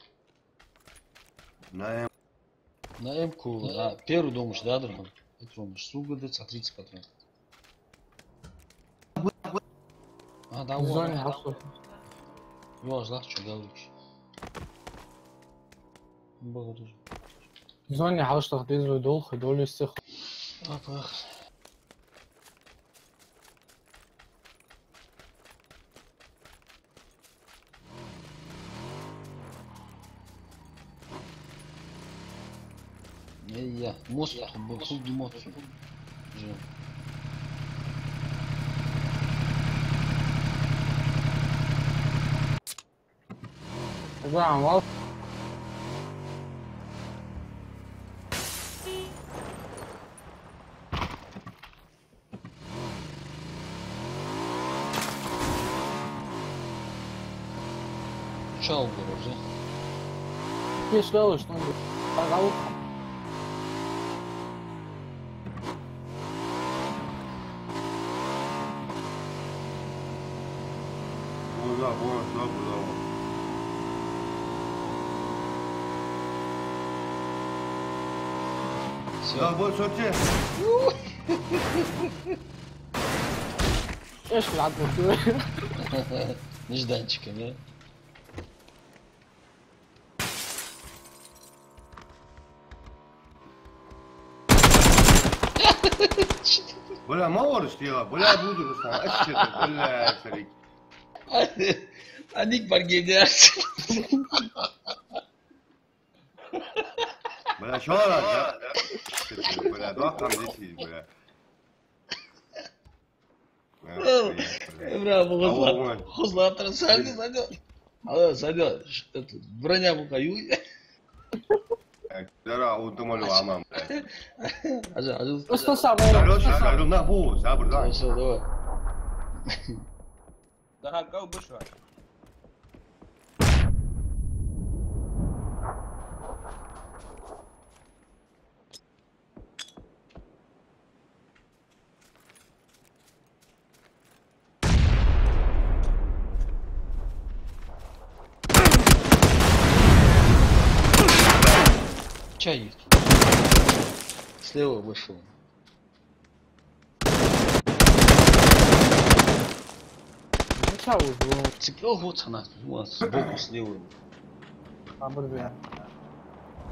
На М. На М-ку, а, первый думаешь, да, дурак? Патроны, сука, да, тридцать патронов. А, да, в зоне вот. Хьалхашта. Ё, злах, чё говоришь? Богу. В зоне хьалхашта дизу долх, долис сих. Ах, ах. Эй, я, мост, бу-, худ мост. Жи. Ага, вал. Чао, гуру, же. Пеш лалыш, ну, а, а вот. Ой, да, ой, да, да. Забор сочи. Эш ладно. Нежданчиком, да? Бля, ма ораш тела, бля, буду Руслан, ачча, бля, старик. Аник баргедяш. Бля, шо ара, да? Бля, да, там дети, бля. Э, бля, хозлатра, хозлатра, садил, садил. Алло, садил, ш-, это, броня пока юй. Э, дара, он там алё, амам. Ажа, ажа. Просто сабр. Хорошо, хорошо, на, бу, сабр, да. Хорошо, давай. Да, кого бушва? Чай. Слева вышел. Ну, ча уж, ну. Цикл вот она, вот, сбоку, слева. Абр бе.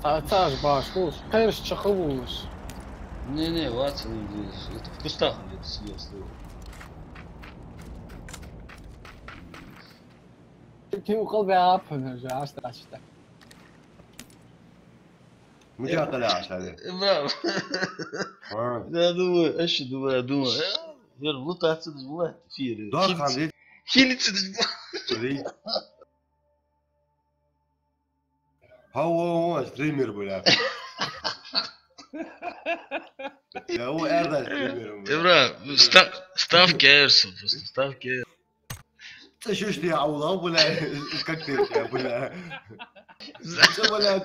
Ца, цаш баш, хулаш. Кхерш чаха вулаш. Не, не, вац, это в кустах где-то сидел слева. Ты укол бе апна, же, аш тачта. Мужа калаша, да? Браво. А. Я думаю, ещё думаю, я думаю. Э, я лутаться не была, эфир. Да, хилиц-, ханды. Хилиц не была. Смотри. Хау, хау, хау, стример, бля. Я, о, эрда стример, бля. Э, бра, став, став кэрсу, просто став кэр. Ца шуш ти аула, бля, как ты, бля. Ца, бля,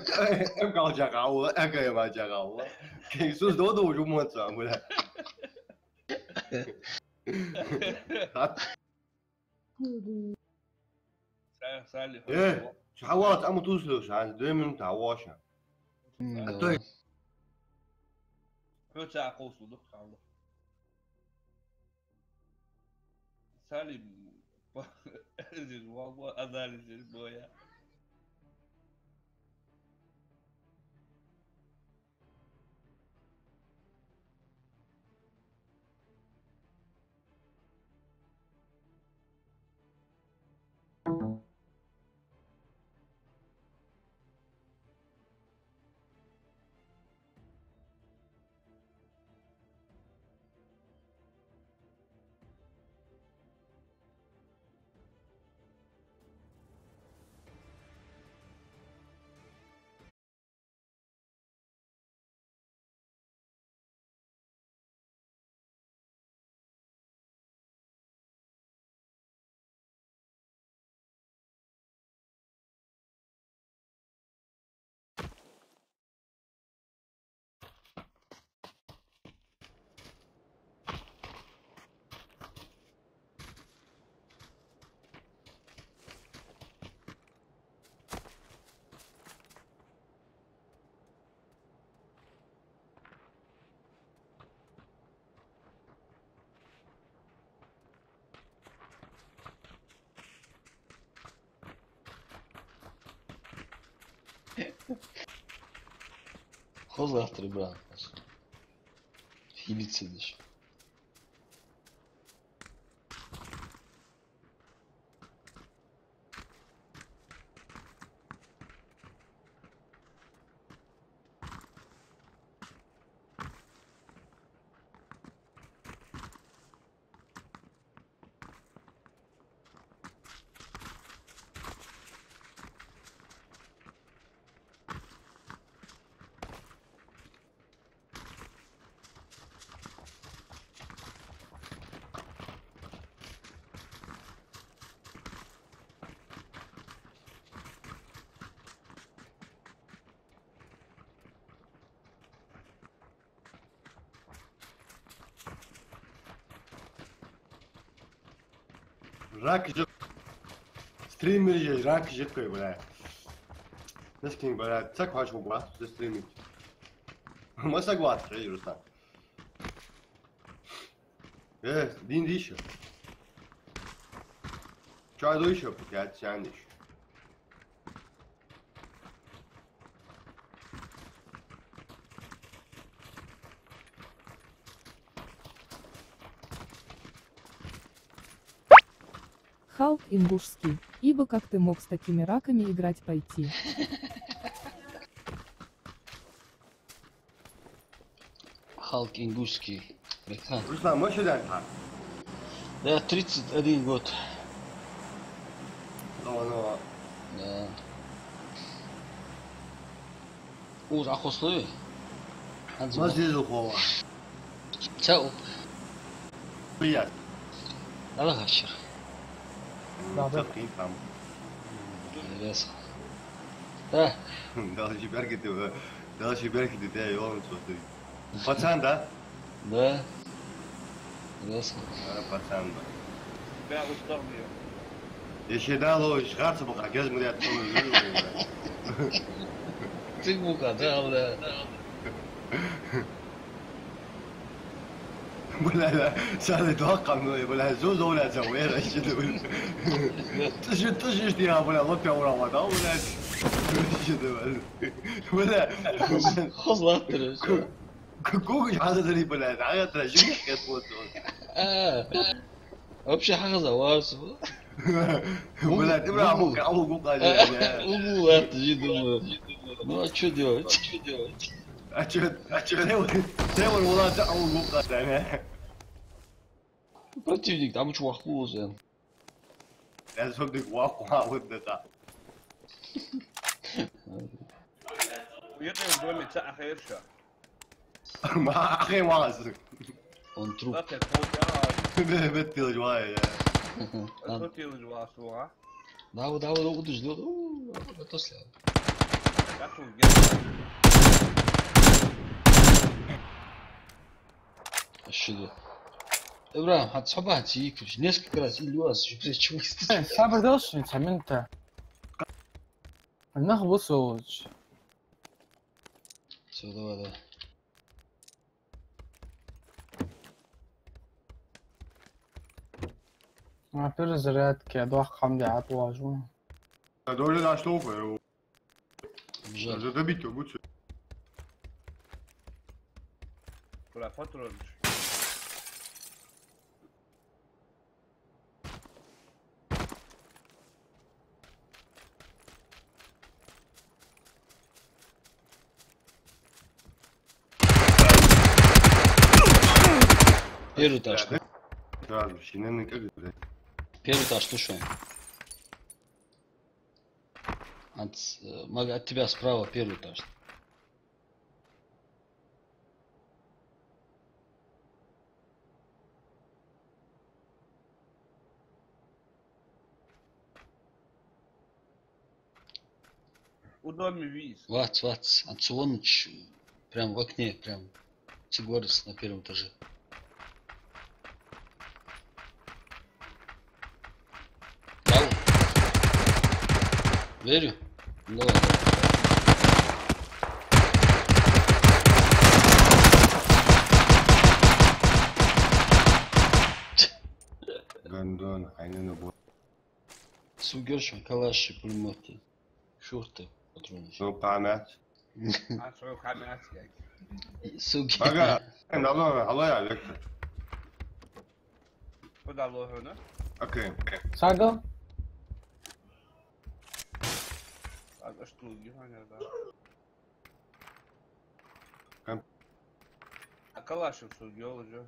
эм калча аула, эм кайма ча аула. Иисус доду уже муца, бля. Са-, Салих. Э, ша хават, аму тусу, ша, две минуты хаваша. М, а то давай. Хьо ца кхувсу дух хьалла. Салим, здесь валла, а дали здесь боя. Хозлатра, брат. Хилицидаш. Рак жи-, стример же рак жикхай, бля. Наскин, бля, цак хаш ху бас, стримить. Масаг вац хьи, Руслан. Э, дин диша. Чай дуйша, пукят сяниш. Халк ингушский. Ибо как ты мог с такими раками играть пойти? Халк ингушский. Бекхан. Руслан, моча дан хьа? Да, тридцать один год. Ну, ну. Да. Уж ахуслуй. Ханз Мазлизу хова. Цаъ. Прият. Дала хашир. Да, да. Цакъин там. Интересно. Да. Дала шибарки ты, дала шибарки ты, да, ёлан цоты. Пацан, да? Да. Интересно. А, пацан, да. Бя устал её. Ещё да, ло, ишгарца баха, гез мурят, тон, юй, юй, да. Цик бука, да, да. Бля, да, сяда доаккха, ну, бля, зу-, зу-, бля, зу-, бля, ши-, бля. Тыжи, тыжи, я, бля, лопя урава, да, бля. Ши-, бля. Бля. Хоз-, хозлаттар, ку-, ку-, ку-, хьагӀазари, бля, хьагӀатра, жигаш хет вот. А. Вообще хьагӀаза варсу. Бля, ты, бля, аму, аму гукъа, бля. Угу, латт, жи, думаю. Ну, а чё делать? А чё, а чё делать? Тревор, Влад, а он лук, да, не? Противник, там чё, вахлузен. Я зубник ваху, а вот это. Уйдем в доме, ца ахерша. Ма, ахи, ваз. Он труп. Ца те, труп, я. Бе-, бе, тилж вай, я. Ца тилж вай, суа. Давай, давай, давай, удуж, давай. У, это сля. Я тут, я. Ашиду. Ибрагим, хьа цхьа бахьан ца йикаш. Несколько раз или у вас же плечо выставить. Э, сабар долаш, цхьа минута. Нах бусалч. Всё, давай, давай. А, перезарядка, я два хамди отложу. А, доля на что, э, Бежать. Надо добить его, будь. Куда, патрончик? Первый этаж. Да, да. Сразу, синенный как, блядь. Первый этаж, слушай. От, э, мага, от тебя справа первый этаж. У доме вис. Вац, вац. От Сулоныч прям в окне, прям. Сигорис на первом этаже. Дал. Верю. Давай. Гандон, хайнана бо. Сугершин калаши пулемети. Шурты патроны. Ну, память. А, свою память, блядь. Суги. Ага, алло, алло, я, Виктор. Куда алло, да? Окей. Сага? А, а что, Германия, да? Кам- А калаши суги, уже.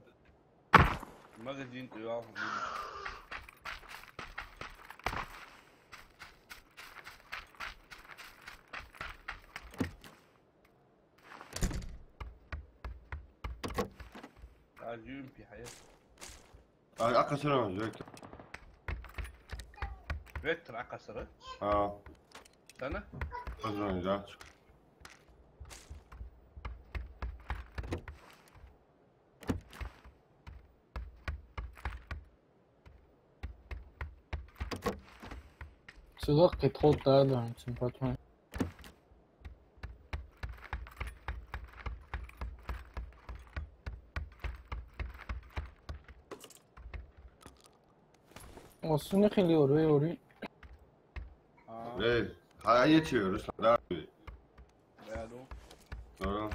Магазин тӀа йоагӀа. Аз юм пи хьая. А, акъасара, Виктор. Виктор акъасара? А. Сана? Позвони, да. Цудах кхы тхолтта да, цун патмай. О, сона хилар, вай, вай. А. Эй, хьа ечи, Руслан, да? Да, да. Здорово.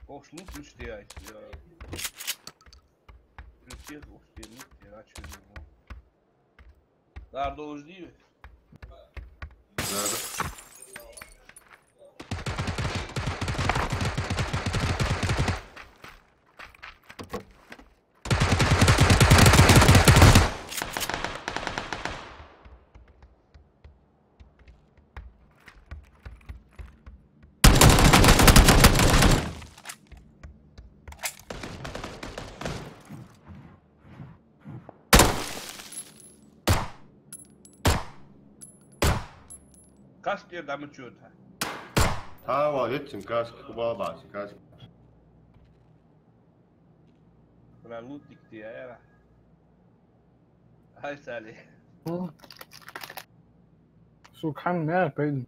Ох, ну, слушай, я, я. Присел, ох, я, ну, я, а чё, ну? Да, должен. Да, да. Каска тӀера дӀа ма чуьйтта. Хьа, вал, хӀетта цун каска, хӀу бала бац цун каска. Бра, лут дика де, яра. Хьай, Сали. О. Сука, хьан мя пейн.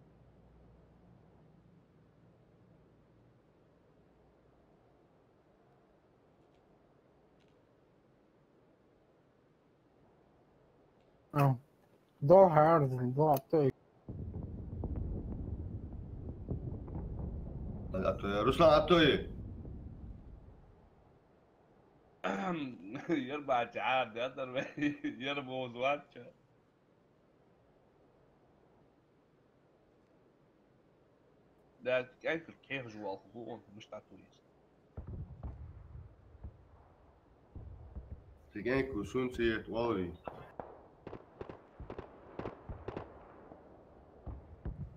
Ау. До хьарз, до аттой. Аттой, Руслан, аттой. Ер баьча хьарз, я дар вай, ер боз вац ча. Да, кӀаьнкара кхехаш вола хӀу, он мишта туйис. Цигенко шун цвет валви.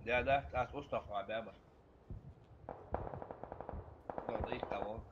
Да, да, аз устах ва баба. Да, да, их того.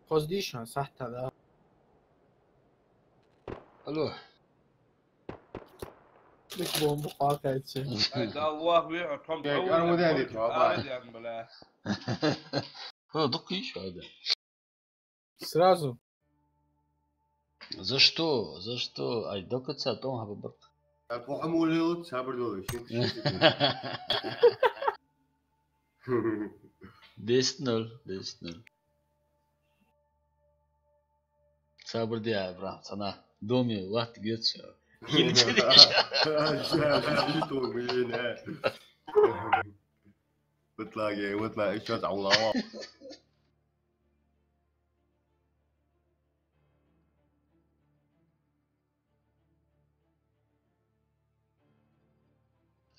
Хоздишан сахьтала. Алло. Дик бомба къакъайча. Ай, да, Аллах ве, а том Э, тау, карму да, дани, том баба. Ай, да, бля. Хо, дукха йиш, ай, да. Сразу. За что? За что? Ай, до конца том хьа бабарк. А по амулилу сабр долаш. Десять ноль, десять ноль. Сабр де, Абрам, цана доме латт гецо. Хилча деш. Итог, блин, а. Вытлаги, вытла, ещё за улава.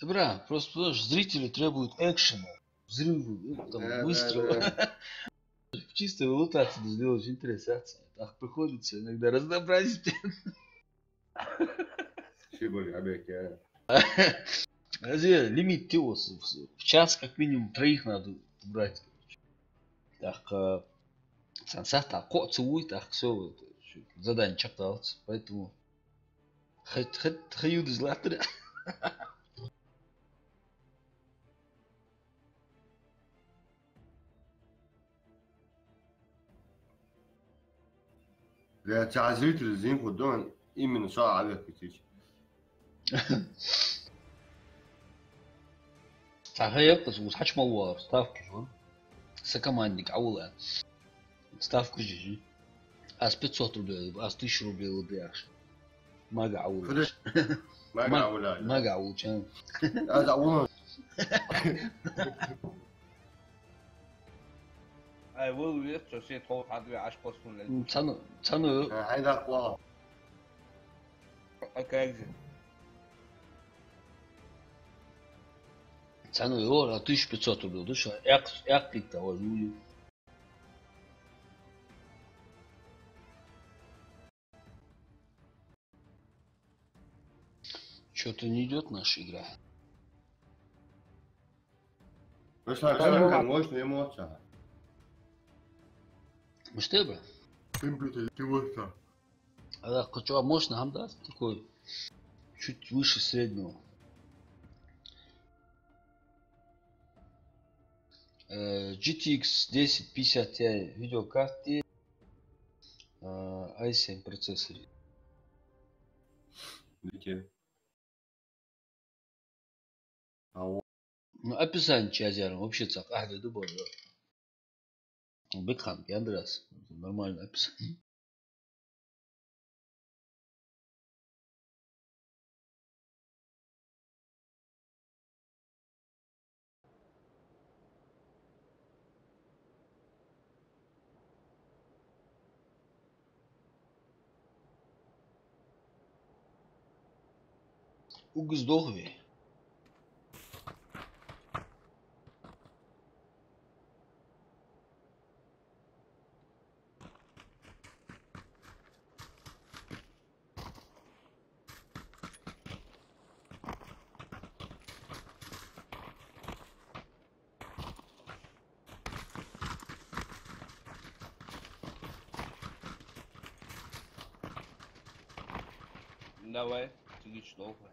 Бра, просто, понимаешь, зрители требуют экшена, взрывы, э, там, Да, да, выстрела. Да. Чисто валутацию сделать, интересация. Так приходится иногда разнообразить. Чего, Абек, а? Разве лимит ты вот в, в час как минимум троих надо брать, короче. Так, а, Цхьан сахьата кхоъ ца вуй, тӀаккха со задани чакхдалац, поэтому хи-, хи-, хи юдаз латтар. Бля, цхьа зритель зин хӀу дан, именно со Ӏавехкачич. Цхьа хӀа яхаш, ус хьачмал вар, ставкаш ван. Са командник Ӏавула. Ставкаш жижи. Аз пятьсот рублей, аз тысяча рублей лу бяхаш. Мага Ӏавула. Худа. Мага Ма-, Ӏавула. Мага Ӏавула, чан. Аз Ӏавула. Ай, вол вес, со се тхов хьадве, аш постун ле. Цану, цану. Э, хьайда кла. А как же? Цану йора тысяча пятьсот рублей, да, шо? Як, як кик того, жули. Чё-то не идёт наша игра. Вышла, да, картинка, ну, мощная эмоция. Мышты бы? Компьютер, ты вот что? А так, что, мощно, хам, да? Такой, чуть выше среднего. Э, G T X десять пятьдесят Ti видеокарта, э, i семь процессор. Видите? Ау. Ну, описание чазяр вообще цхьа къахьда да боза. Бекхан, Яндерас. Нормально описание. Угу сдох ве. Давай, цига чу долху.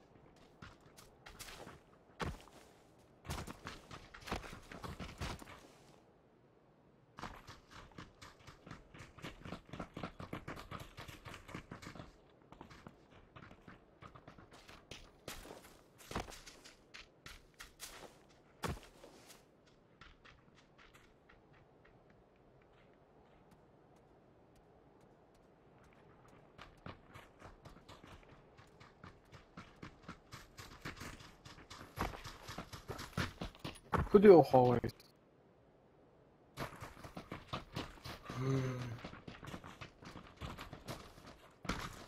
Фу де ухавайс?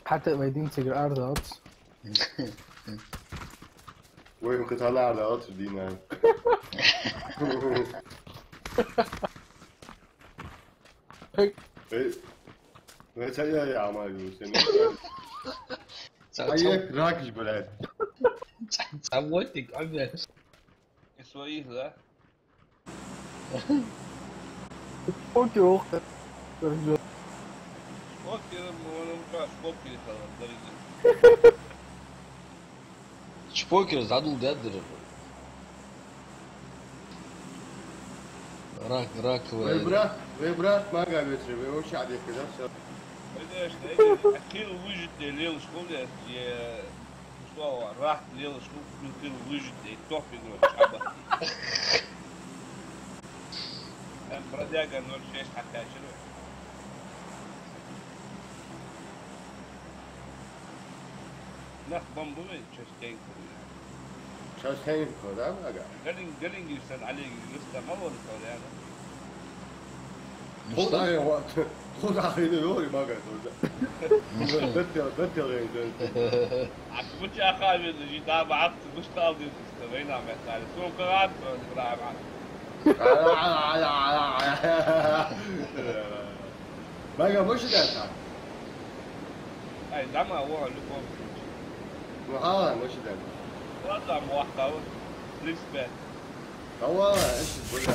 Хьата вай динцигра ардалц. Вай ма кхетала ардалц дина. Эй, вай ца я, я, ама, ю, сен. Ца-, ца-, ай, ракиш, блядь. Ца-, ца-, вот ты, как, блядь. И своих, да? Окей, ох. Шпокер, вон он ка шпокер, дорогие. Шпокер задул, да, дыр? Рак, раковая. Вай брат, вай брат мага ветре, вай вообще адек, да, всё. Конечно, это, а кил выжить, лел школе, е Слава, рак лелаш хӀу, хӀу тира луьжит, эй, топ игру чаба. Эм бродяга ноль шесть хьакхаьчар вай. Нах бомбу вай, частенько. Частенько, да, ага? Галин-, галингиш сан Олег, Рустам, а вон тхо, да? Тхо дӀахайна вац, тхо дӀахайна вац, мага тоже. Беттел, беттел гӀен ден. Ах, мича ахавина, жи да бац, муштал дин, вайна мехали. Сумка гӀад, Ибрахим. Мага муш ден та? Ай, дама, во, любом случае. Ну, хала, муш ден. Ладно, муахтал. Респект. Давай, эши, бля.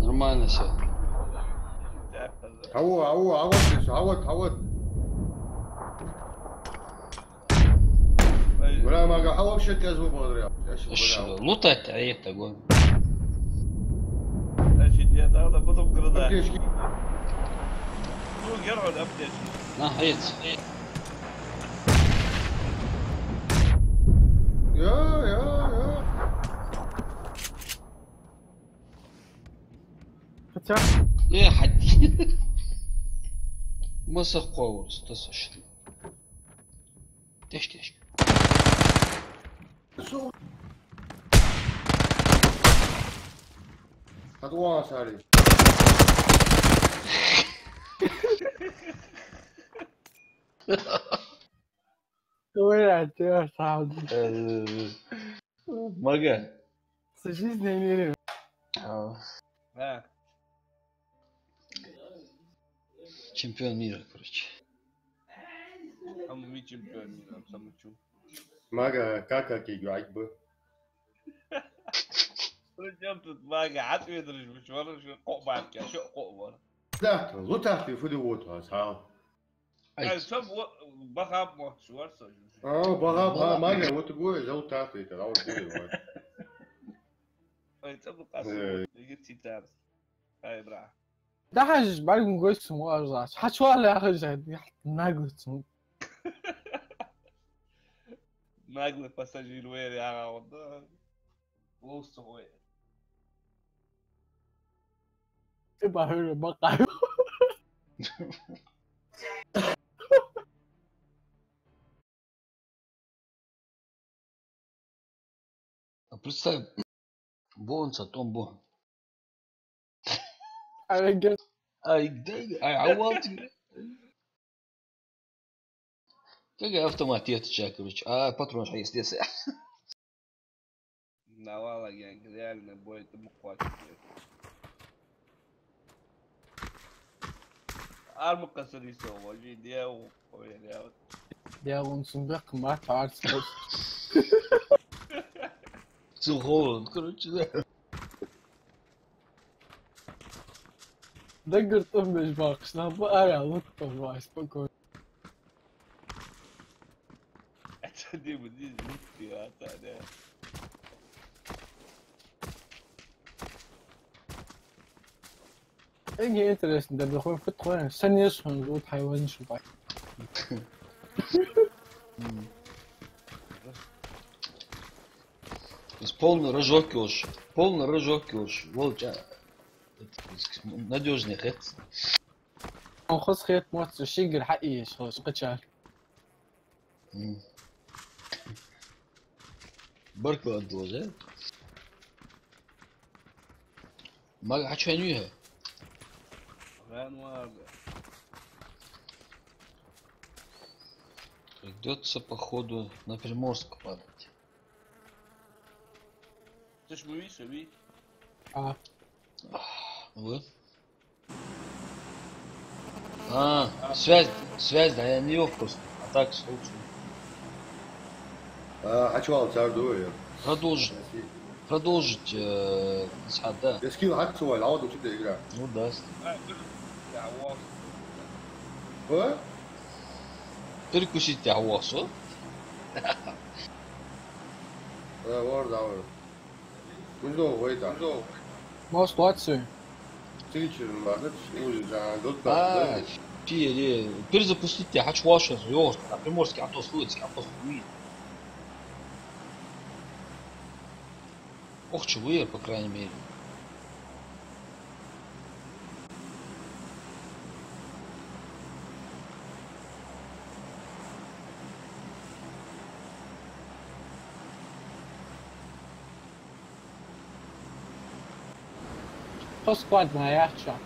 Нормально всё. Хьавод, хьавод, хьавод, хьавод, хьавод. Бля, мага, хьавод вообще кез выбрал, я. Лутать, а это гон. Значит, я надо буду продать. Аптечки. Ну, герой аптечки. На, ец. Я, я, я. Хотя Э, хьади. Масса ховрус, тасаш. Теш, теш. Хьад ван сари. Ой, а ты сам. Э, Мага. С жизнью не верю. А. А. Чемпион мира, короче. Самый чемпион мира, самый чу. Мага, как, как играть бы? При чём тут Мага? Ответ же, вы чё, вы чё, кхоъ бабки, а чё кхоъ вар? Да, лутахли фуди вот вас, а? Ай, ай, сам во-, бахаб мо, шварца. А, бахаб, ха, Мага, вот гой, зал тахли, та, вот гой, вот. Ай, сам кас, э, иги цитар. Ай, бра. Да хьажа, баргун гой сум важлаш. Хьачуала хьажа, я наглый сум. Наглый пассажир вер, я, вот, да. Лоу сухой. Ты бахыр бакай. А представь, бонца тӀом бу. Ай, ге- Ай, дай, ай, авал тебе. Как автомат я отвечаю, короче. А, патрон же есть, если. Навала, ген, реально бой, это буквально. Арма касари со, вожи, дев, ой, дев. Дев, он сумбек, мат, арс, кос. Цу холод, короче, да. Даггара тӀом беш баккхаш, нах ба ара, луттар вай, спокойно. Это Дима, здесь звук ты, а, та, да. Эгер интересно, да, да, хоть, хоть, хоть, санеш, он будет хайван шубай. М. То есть полный рожок йолаш. Полный рожок йолаш. Волча. Надёжный хет. Он хос хет моц шигар хьаийш, хос качар. М. Баркал отдолжа. Мага хьачу хьанюха? Вен варда. Придётся, походу, на Приморск падать. Ты ж мы видишь, видишь? А. Вы? А, связь, связь, да, я не лёг просто. А так, слушай. А, а чё, Алцар, дуя? Продолжить. Продолжить, э, схьа, да. Я скинул, хак свой, а вот учитель игра. Ну да. А? Перекусить я, вот, что? Э, вор, да, вор. Кузов, вай, да. Кузов. Мо ситуацию? Ты чё, ладно, ты уже, да, тут, а, да. Перезапустить я хочу вашу, ёлка, на Приморске, а то слышится, а то слышится. Ох, чего я, по крайней мере. Хьо сквад ма яц шо.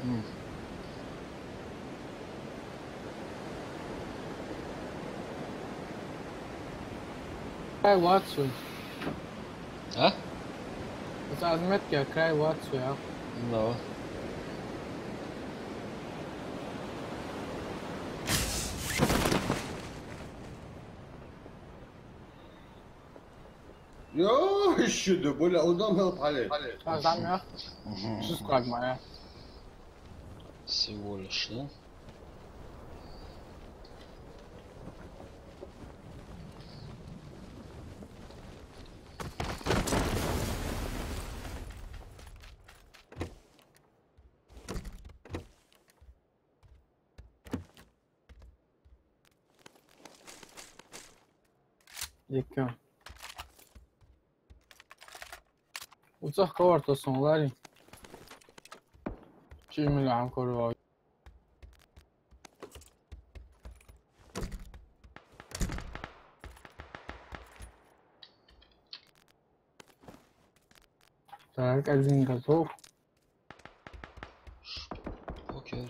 М. Край вац вай. А? Из аз метке край вац вай, а? Ну. Ё, ещё да, бля, удан мел пале. Азам я. Мгм. Шо сквад ма я. Всего лишь, да? Дика. Уцах ковар тоссон лари. Чи милли хьан корвал. Так, один готов. Окей.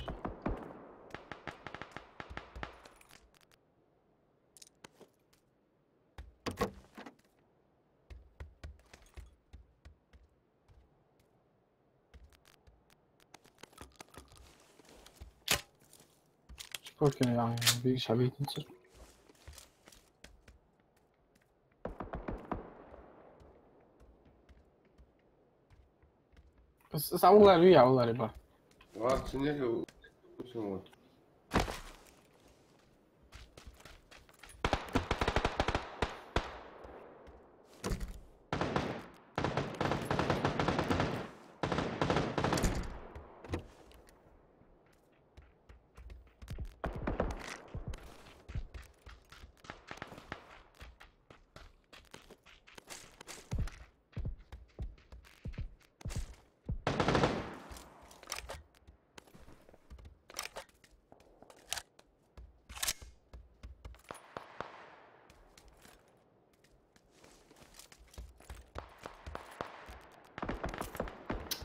Окей, я бигиш хьабийтинца. Бес, бес, а уллар вий, а уллар ба. Ва, цунеке у-, у-, вот.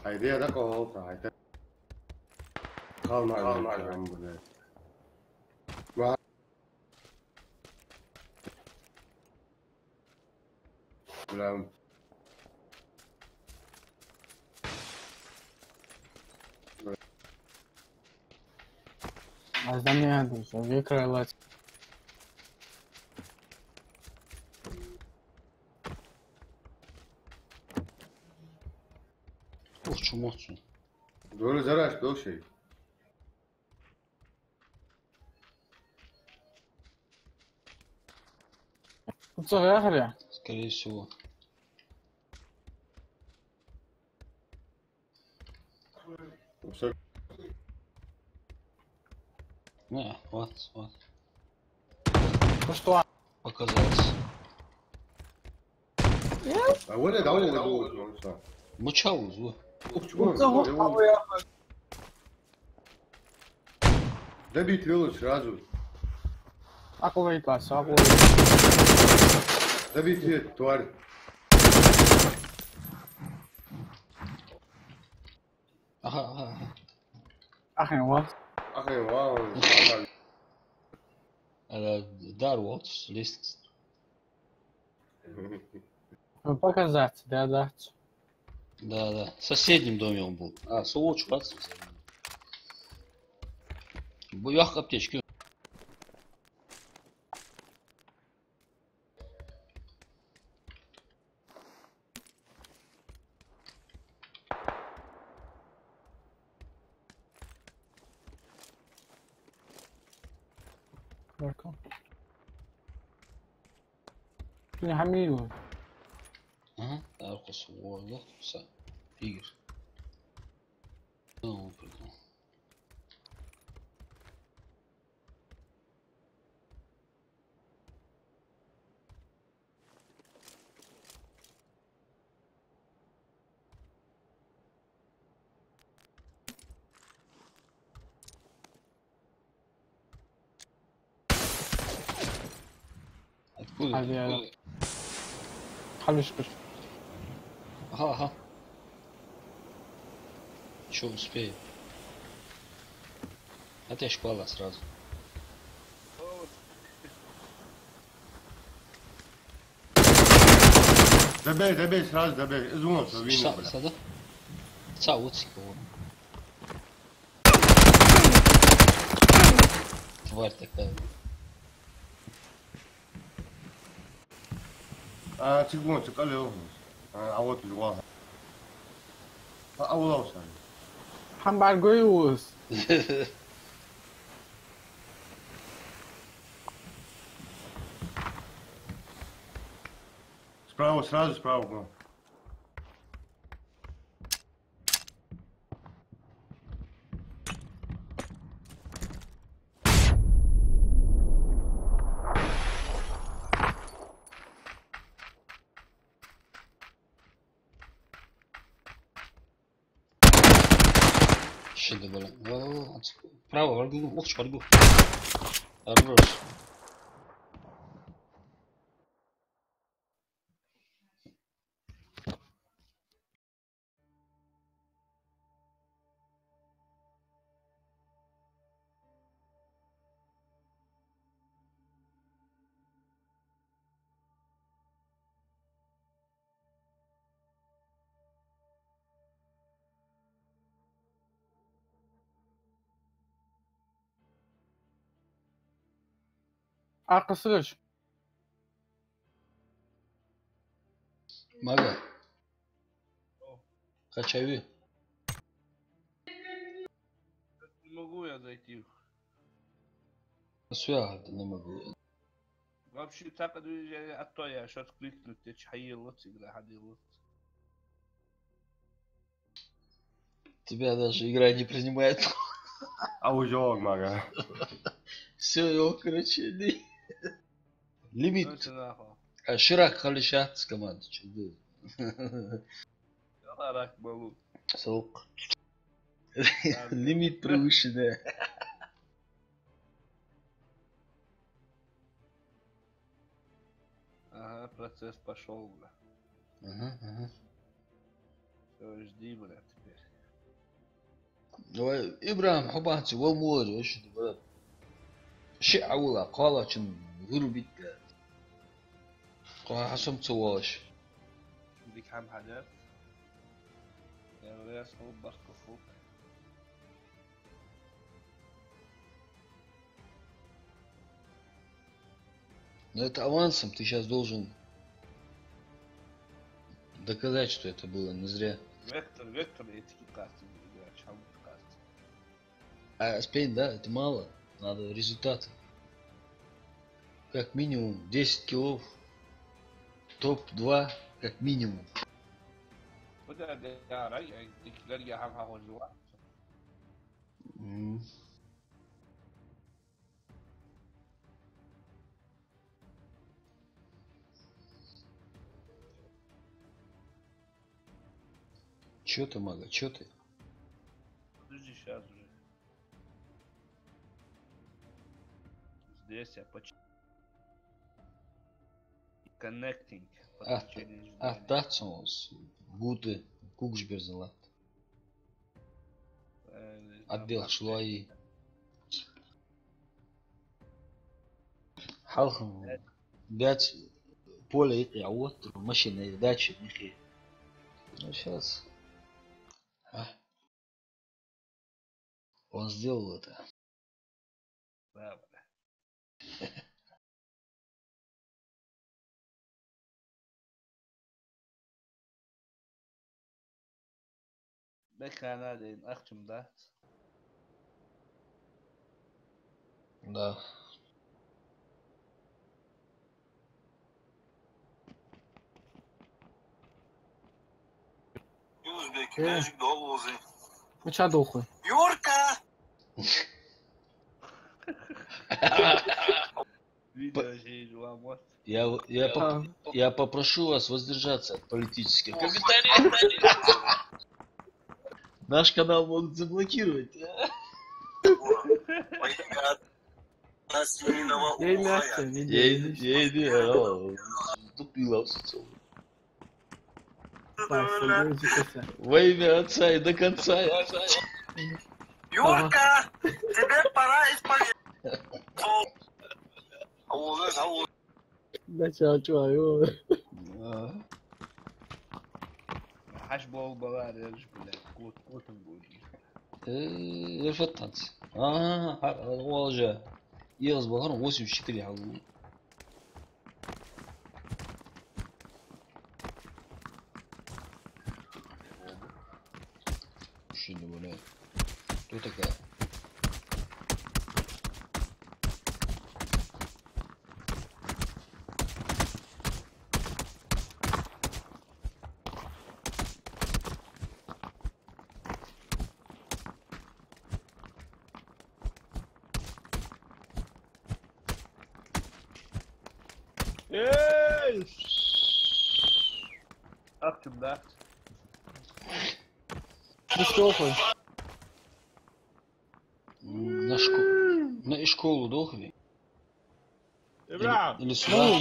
Хьай де дакъа гӀолла, хьай де. Хал мар, хал мар, хал мар. Бля. Аз да не адуш, а векралац. Ух, чу моцу. Доля зараш дошей. Уца яхаря? Скорее всего. Всё. Не, вот, вот. Ну что? Показалось. А вот это, вот это, вот это, вот это. Мучал, зу. Ух, чего? Уца, вот, вот, вот. Добить вело сразу. Акъулай класс, акъулай. Добить, э, тварь. Ага, ага, ага. Ахин ва. Ахин ва, он. Ага, дар вот, лестница. Ну, показать, да, да. Да, да. В соседнем доме он был. А, сволочь, бац. Бу-, яхь аптечки. Welcome. Шуна хьамий ва? Ага, аркъус ворда, са, игр. Ну, прикол. Откуда? Хьавеа. Откуда? Хьалуш каш. Ага, ага. Чё успею? А ты школа сразу. Добей, добей, сразу добей. Из вон, что винил, бля. Сада? Ца, вот сико. Тварь такая. А, цигун, цикалил. А, а вот из вон. А, а улаусан. Хьамбар гой ус. Справа, сразу справа, вон. Шеда бала. Ва, ва, ва, право, варгу, ох, варгу. Хорош. Акъасагаш. Мага. Качави. Не могу я зайти. Связь не могу. Вообще, так движение, а то я щас кликнуть, тебе чё, хаело, игра хаело. Тебя даже игра не принимает. А уже он, мага. Всё, его, короче, не. Лимит. Короче, нахуй. А, ширак халишат с команды, чё ты? Рак балу. Сук. Лимит превышен. Ага, процесс пошёл, бля. Ага, ага. Э, жди, брат, теперь. Давай, ИбрахӀим, хьо бахьан ца вал муар, вообще, брат. Ши а вала, кхоалагӀчун вырубить дац. Кхо хьасам ца волаш. Дика хӀама хьадаьд. Я вес хӀу бахка фук. Но это авансом, ты сейчас должен доказать, что это было не зря. Вектор, вектор этики карты, играч, хьалмут карты. А успеем, да? Это мало. Надо результаты. Как минимум десять киллов. Топ два, как минимум. Вот это, да, рай, ай, дик, дарья, хам, хам, хам, хам. М. Чё ты, мага, чё ты? Подожди, щас уже. Здесь я поч-, connecting. Подключение ожидания. Ах, да, цо, гуты, кугж берзалат. Э, отдел там шлои. Хьалха бац, поле юкъе а вот, машина дача нихи. Ну, щас. А? Он сделал это. Да, бля. Бекана ден ахчам дац. Да. Юнус-Бек, э, мячик дал лози. Ну, чё духу? Юрка! Видео же ламот. Я, я поп-, а, я попрошу вас воздержаться от политических комментариев. Наш канал могут заблокировать, а? Ой, ребят. Нас не на ва-, ей, ухая. Настя, не делись. Ей, ей, ей, а, тут и лавсу целый. Так, садись, Костя. Во имя Отца и до конца. Юрка, тебе пора исповедоваться. А вот это, а вот. Начало чего, ё? А. Хьаш бол бала, режь, блядь, кот, котом будешь. Э, я вот танцы. А, а, а, он же. Я с Бахаром восемьдесят четыре хьал. Ши не более. Кто такая? Эй! Ахчам дац. Ты что, хуй? М, на шко-, на школу дохли? Ибрахим! Или, или сюда?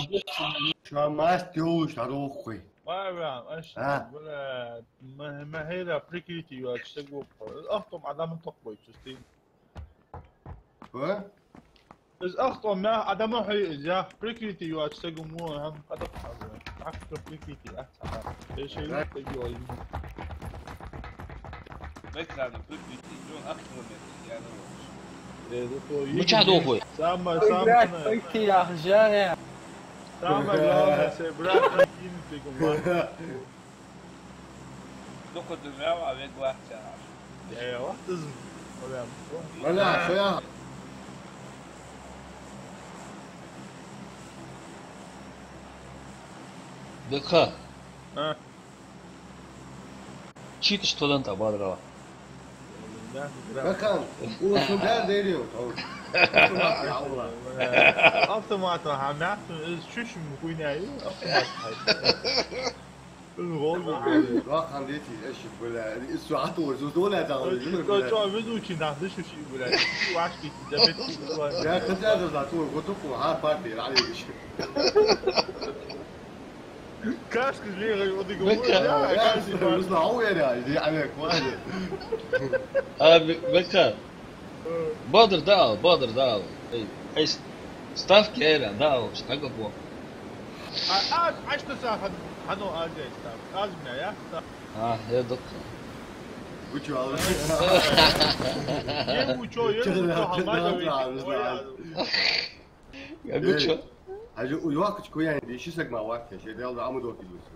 Шу маст йолаш дӀадоххой. Ва, Ибрахим, аш, а? Бля, ма, ма хӀара прикрытие йоацаш саг ва-кх. Ахтом адам тохбой, чувствуй. Ва? Из ахтом мя адам хьой из, я прикрытие йоацаш саг ва-кх, хӀама къадакъ хьажа. Ахтом прикрытие ац хьа. Э, шей, да, йоацаш саг йоацаш. Мекана прикрытие, ну, ахтом мя, я на. Э, зато ну, чё дохуй? Самое, ой, самое, блядь, ой, ты, я жаря. Самое главное, сей брат, кинь ты, гума. Дукха дунен а вег латтар. Э, вот из, прям. Валя, шоя. Дукха. А? Читаш тодан та бадрала. Бекхан, у сюда дерю. Автомат, ага, мягкий, из чушь хуйня, автомат. Из волга. Бекхан, дети, эши, бля, из су атур, зу доля дал. Чё, чё, везучий нах, дыши, бля. Вашки, забит. Я хотя бы за ту, вот такую, а, парти, рали дыши. Кашка легай, вот и говорю, Бекка. Я, я, я, Руслан, а у меня, я, я, я, я. А, Бе-, Бекка. Э. Бадар дал, Бадар дал. Эй, эй, с-, ставки, эй, дал, что как вот. А, а, а что за хан-, хано, а, здесь ставки? А, у меня, я? А, я доктор. Вы чё, а вы? Э, вы чё, я, вы чё, а, Руслан? Я говорю, чё? Хьажал, уж ваккхача куян дийши саг ма ваккха, шоай Даьла да Ӏомадоаккхаш ва со.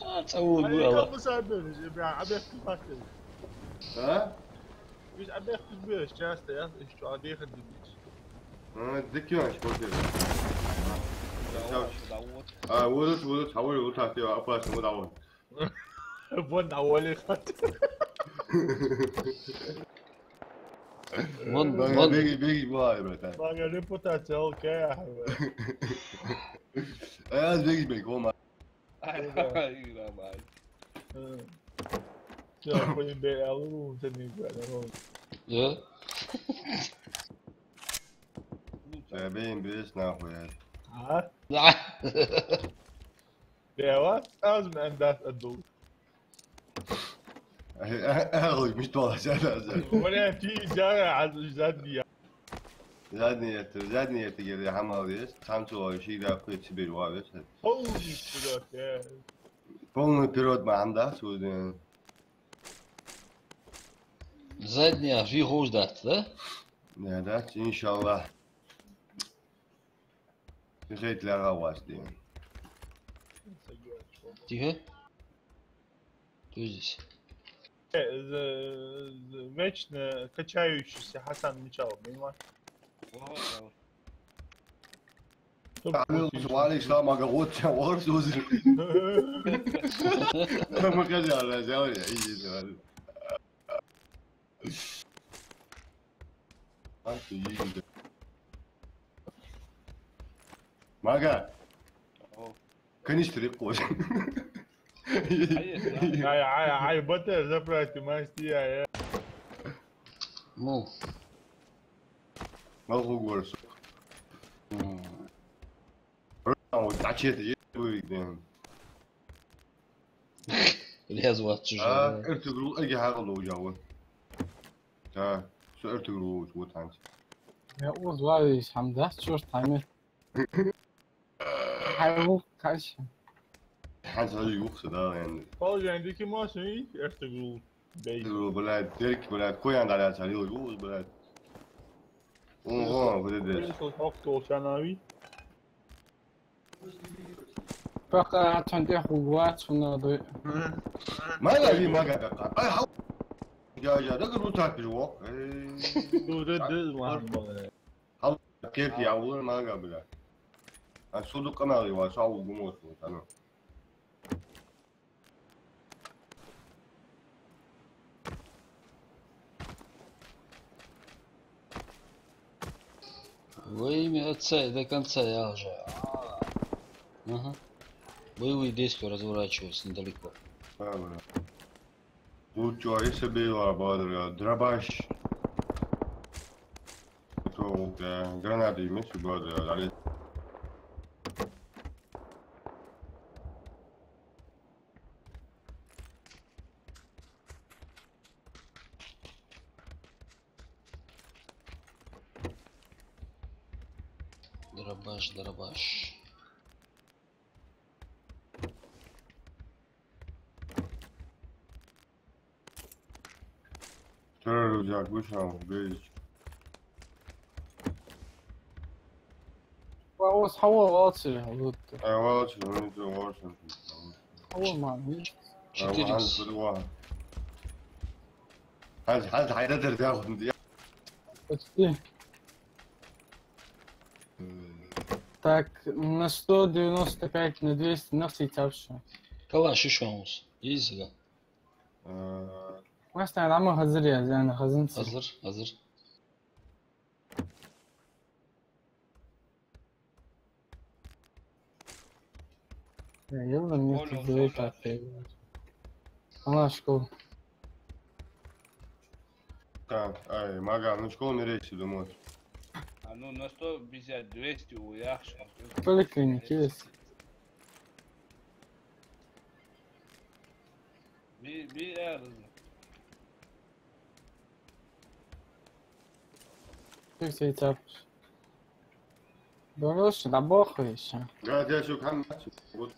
А, цхьа вон гу ала. Ай, капа сабер, же, бя, а бехк бахтел. А? Уж а бехк беш часто, я, уж чё, а дехан дидиш. А, дикёнаш, кокер. Да, да, вот. А, вот, вот, вот, хавай, вот так, я, опасно, вот, а вот. Вон а вали хат. Вон, бага, вон. Беги, беги, беги, братан. Бага репутация, окей, а. А, беги, беги, вон, а. Ай, ай, ай, ай. Э. Всё, будем бей, а, лу, ты не говори, ну. Э? Всё, бей, бей, нахуй, а. А? Да. Бева, аз мен дас адул. Ай, ай, ай, ой, мишта вала, за, за, за. Валя, ти, за, а, за, за. Задний это, задний это, говорю, хамал есть. Самцу, ой, ши, да, хоть себе, ва, весь. Полный вперёд, э. Полный вперёд, ма, ам, да, судя. Задняя, фи хуш дат, да? Да, да, иншаллах. Тихо, тляга вас, дим. Тихо. Кто здесь? Э, з-, з-, вечно качающийся Хасан Мичал, понимаешь? Амил, валик, сама, гагот, ча, вар, сузир. Там, конечно, взял, я, иди, давай. Мага. О. Канистр иккхаш. Ай, ай, ай, ай, батарея заправить, масти, ай, ай. Ну. Мал ху гора, сука. М. Братан, вот, а чё это, е-, вывик, блин. Лез вот чужой. А, эртигрул, аги хьагал уже, вот. Да, всё, эртигрул, вот, вот, хьанца. Я узнал, есть, хьам дац, чёрт, хьаме. Хьайву каши. Хьанца юхса, да, наверное. Положение дики машин, и эртигрул. Бей. Эртигрул, блядь, терки, блядь, коян, да, царил, юхс, блядь. Ого, вот это. Пришёл, хок, толчанави. Пока тхьан тӀехьа хургвац хьона дой. Мага ви, мага беккха. Ай, хьал. Я, я, да, гру так пирвок. Эй. Ду, ду, ду, ван, бала. Хьал, кеф, я, улан мага, бля. А суду канал его, а сау гумот, вот, а ну. Во имя Отца и до конца я уже. А. Ага. Боевые действия разворачиваются недалеко. Правильно. Лучше, а если бы его ободрали, дробаш. То, э, гранаты имеешь, ободрали. Дробаш, дробаш. Второй рюкзак вышел, берите. Ва, ус хьавола валча, вот. Э, валча, ну, это валча. Хьавола, мам, видишь? Четыре икс. Хьал, хьал, хьайра дер, да, вот, я. Почти. Так, на сто девяносто пять, на двести, на сеть вообще. Калаш ещё у нас есть, да? Э, Васта, а мы хазар я, я на хазан си. Хазар, хазар. Я, я, мне Оля, тут уже так, э, она школа. Так, ай, мага, ну школа не речи, думаю. А Ну, на сто пятьдесят, двести у яхши. Поликлиники есть. Би, би, э, Ты все цапаешь. Думал, что набохаешь, а? Да, да, всё, кам-, вот.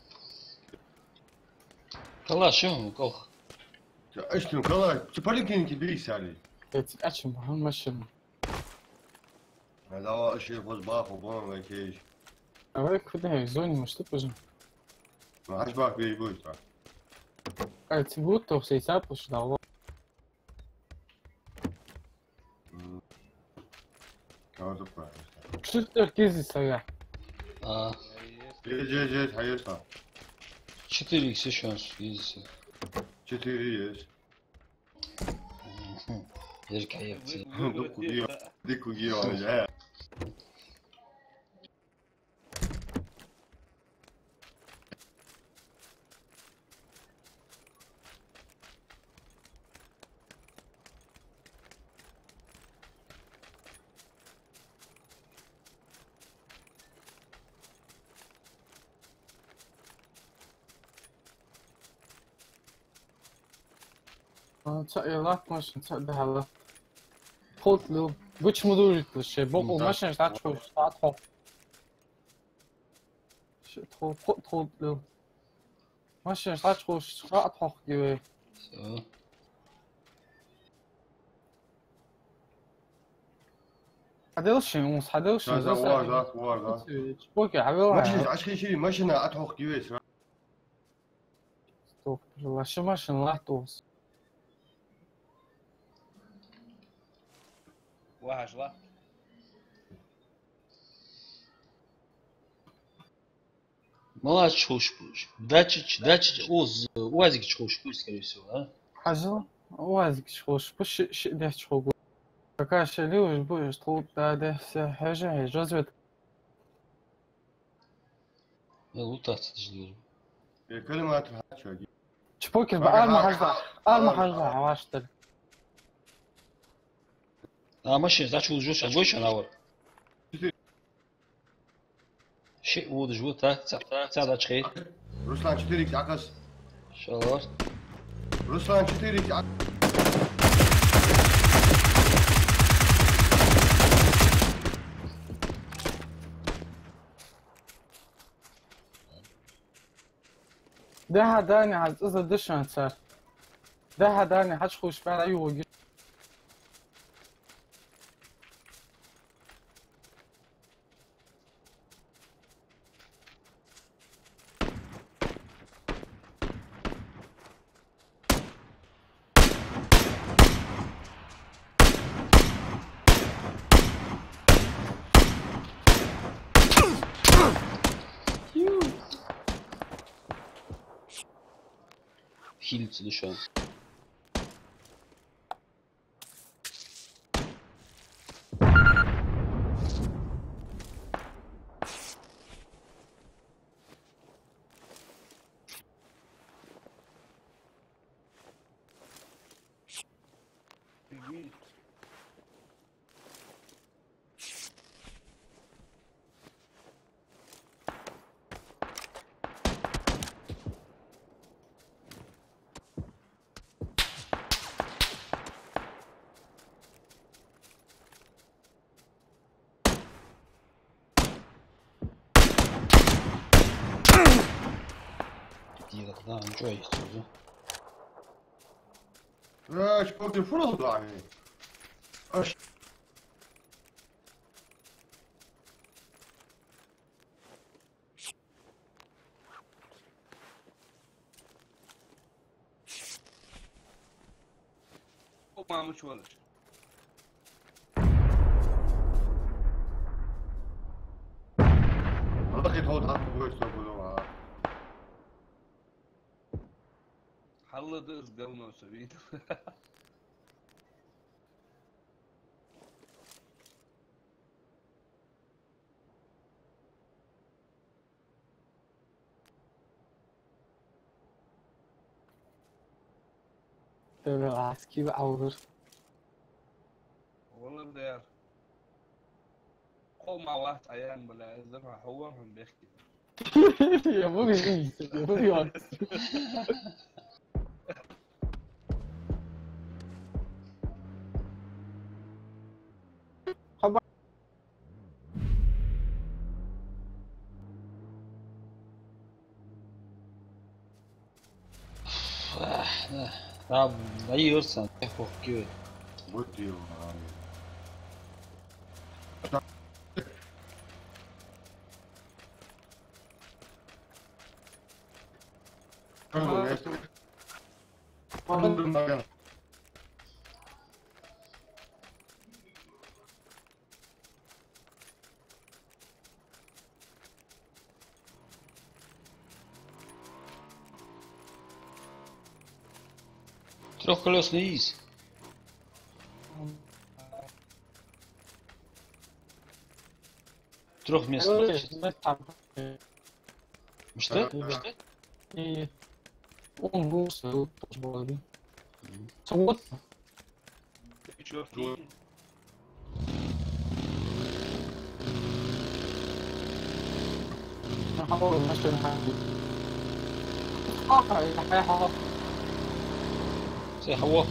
Калаш, ё, калаш. Ца, а что, калаш? Ца поликлиники бери, сали. Я тебе, а чем, а, машина? А давай, а что, вот баху, баху, окей. Давай, куда я звоню, что позже? Ну, аж бах, бери, будет, а. А, ты будто все цапаешь, давай. М. А, вот такое. Четыре кизи сага. А. Есть, есть, есть, а есть там. Четыре икс ещё раз есть. Четыре есть. Мгм. Яркая акция. Вы-, выбрать. Ну, куди, да? Ты куди, я. А, цаӀ е латт машин, цаӀ дӀахьа латт. Тховт лу. Гуча ма дувлийта шоай. Бокъонца машинаш дӀачухьовш, дӀатхьовх. Шо тхо-, тхо-, тховт лу. Машинаш дӀачухьовш, дӀатхьовх гиве. Всё. Хьадел шин, унс хьадел шин. Да, да, зо са-, вар, да, вар, да. Чпоки, хьавел. Машин, хьа. Ачхи шири, машина дӀатхьовх гиве сразу. Астагфируллах, ши машин латт укхаза. Вахаш латт. Малаш чухьовш ба уж? Дача чу, дача чу, уз-, УАЗик чухьовш ба уж, скорее всего, а? Хьажал, УАЗик чухьовш ба, ши, ши дехьа чухьовш ба. Кака шели уж ба, уж тховт да дехьа, хьежа, хьежа, разведка. Э, лутац дижлир. Э, коллиматор хьачоги. Чпокер ба, ага, арма хьажа, арма хьажа, хьаваштар. А, машин, значит, уже сейчас больше навар. Четыре. Ши удаш вот, а? Ца, ца дачхи. Руслан, четыре икс акас. Шалар. Руслан, четыре икс акас. Дехьа дани хьа цӀаза дашан цар. Дехьа дани хьачхуш бара югӀуги. Хилц лишан. Дира, да, ничего есть уже. Э, чпоки фурал дами. Аш. О, мама, чё лишь? Ала хит хот хат гой, что было, а? Хьалла да из говно всё видел. Дала аски баъвар. Валар дер. О, ма вац, Ӏаян, бля, из ма хьо ван хьун бехке. Я буду жить, я буду жить. Раб, ай, Юрсан, тӀехвохкий. Вот и он. Трёхколёсный из. Трёхместный. Э, значит, там. Мишта? Да, да. И он был, был, был. Свободно. Сай хьо.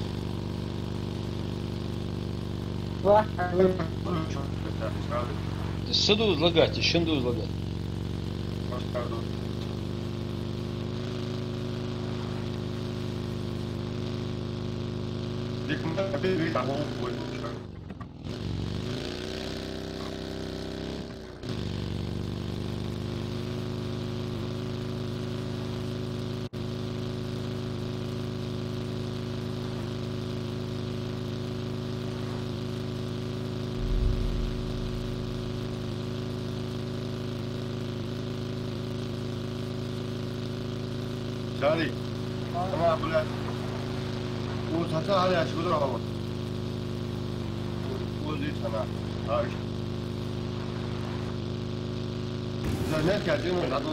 Са дувза лагать, шун дувза лагать. Шарик. Ага, блядь. О, цаца гьале, аьш гудар хьо. О, зи цана. Ай. Занять кадим, надо.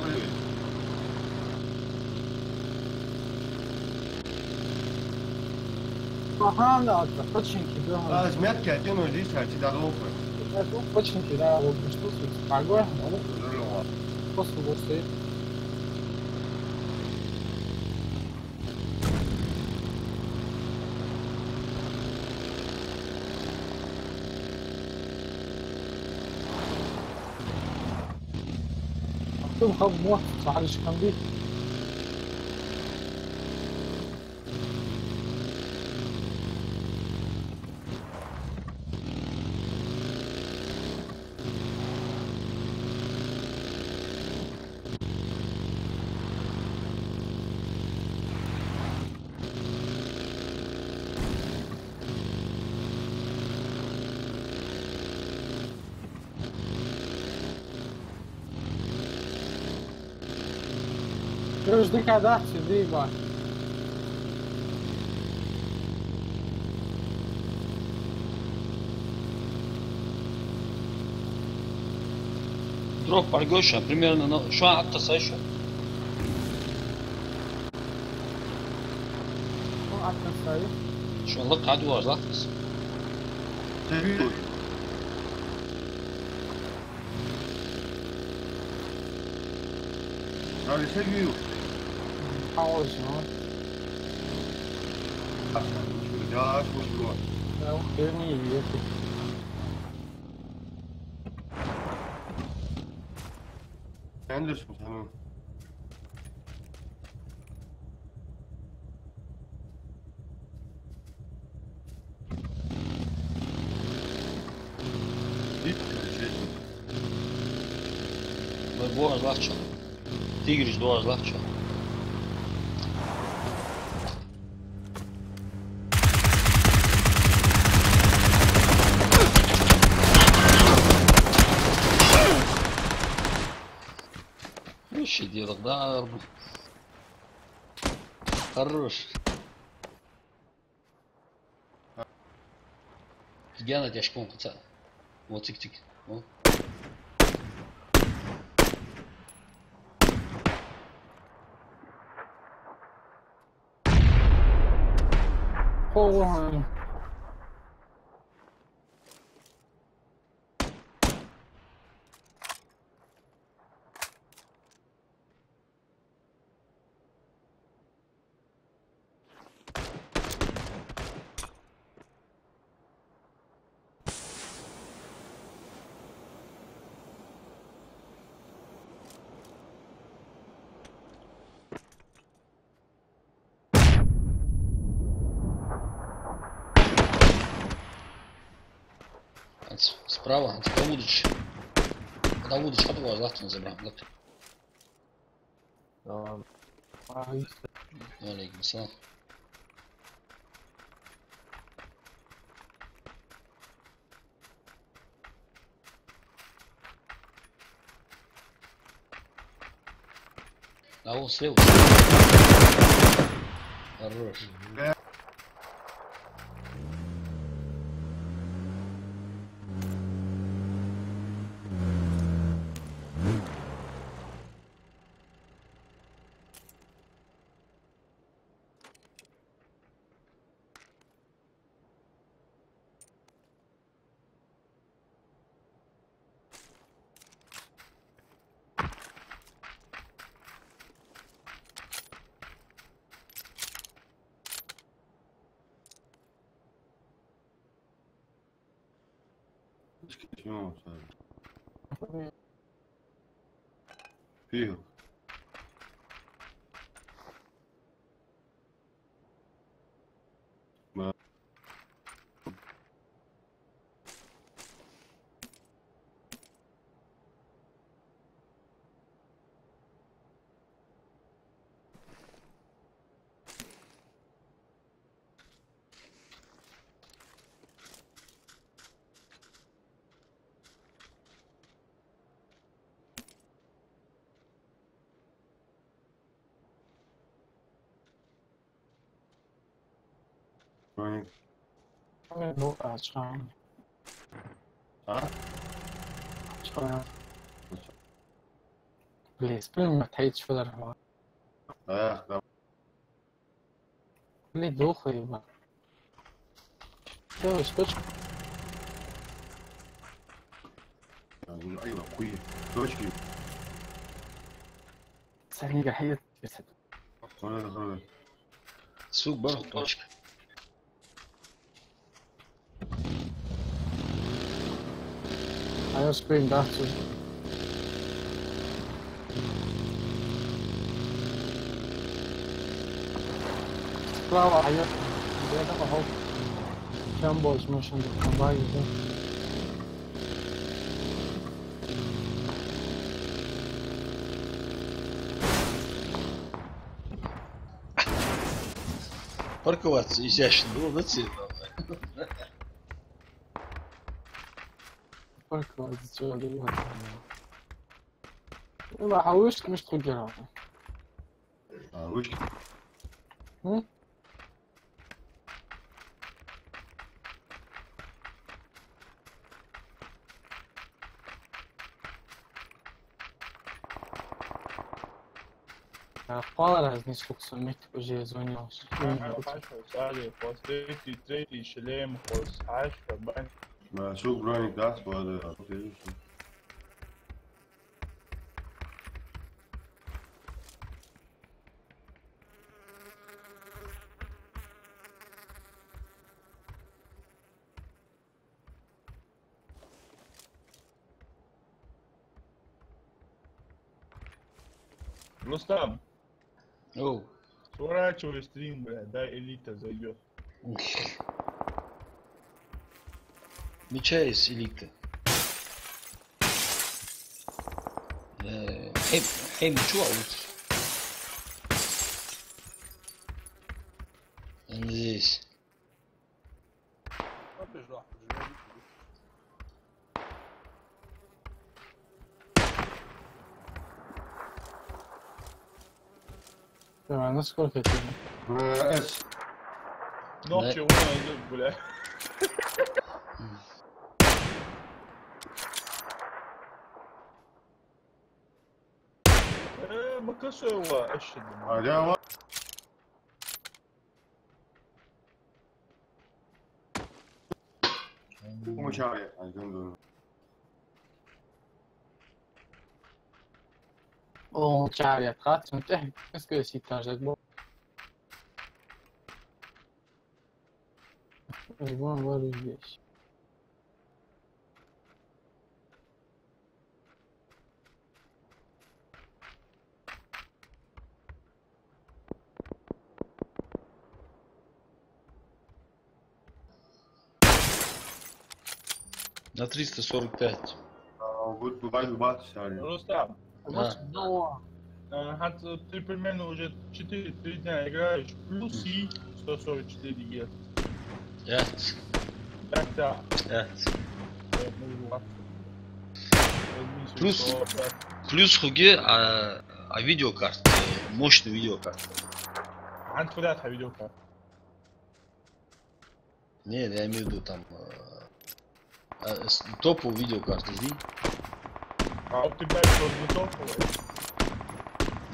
Ага, да, да, починки, да. А, снять кадим, зи цана, чи дорогу. Это починки, да, вот что тут, погоня, ну, здорово. После вот стоит. Артём, хаб, мо, сагӀариш хам бий? Подожди, когда ты, Дима? Дроп паргоша, примерно, ну, шо атта сай шо? Шо атта сай? Шо лакха дуваш лахтас. Али сагию. Пауза, ну. Да, слушай, вот. Да, ух, ты не ехал. Андерсон, по-моему. Вай боагӀаш лахча. Тиграш доагӀаш лахча. Вообще дело, да. Хорош. Гена тяжко куца. Вот цик-цик. Вот. Хо вон. Справа, хӀанз дӀаводача. ДӀаводача хьатӀавоагӀаш латташ ва, Ибрахьим, латт. Салам. Ва алейкум салам. А он слева. Хорош. فيه. Ой. Ну, а чхам. А? Чхам. Блин, спринг ма тайч филар ва. А, да. Блин, дохуй, ба. Всё, точка. Ай, ва, хуй. Точки. Санига хьият. Хана, хана. Сук бар, точка. Айо спринг, да, слушай. Справа, айо. Где-то пошёл. Чем больше машин, там баги, да? Парковаться изящно было, да, цвет? Парковаться, чё, да, вот. Ну, а хьа вышка мишта хургьяр? А, вышка? М? А, палара из несколько суммит уже звонил. А, хорошо, сзади, после третий, третий шлем, после, а, что, бань? Да, что, броник, да, складывай, а, окей, всё. Рустам. Оу. Сворачивай стрим, бля, дай элита зайдёт. Меча есть элита. Э, хей, хей, мечу, а вот. Он здесь. Да, насколько это? Э, эс. Ногти у меня идут, бля. Э, ма косой ва, ещё. А, да, ва. Умчаре, а, гандон. О, умчаре, а, хатун, э, скажи, ситажек бо. Вон, вон здесь. На триста сорок пять. А, вот бывает, бывает, сори. Рустам. А. Вот, ну, а, хӀанз ты примерно уже четыре-три дня играешь, плюсы сто сорок четыре герц. Пять. Пять, да. Пять. Э, ну, вот. Плюс, плюс хургья, а, а видеокарта, мощный видеокарта. ХӀанз куда-то видеокарта. Не, я имею в виду там, э, а, с-, топовую видеокарту жди. А у тебя что, не топовая?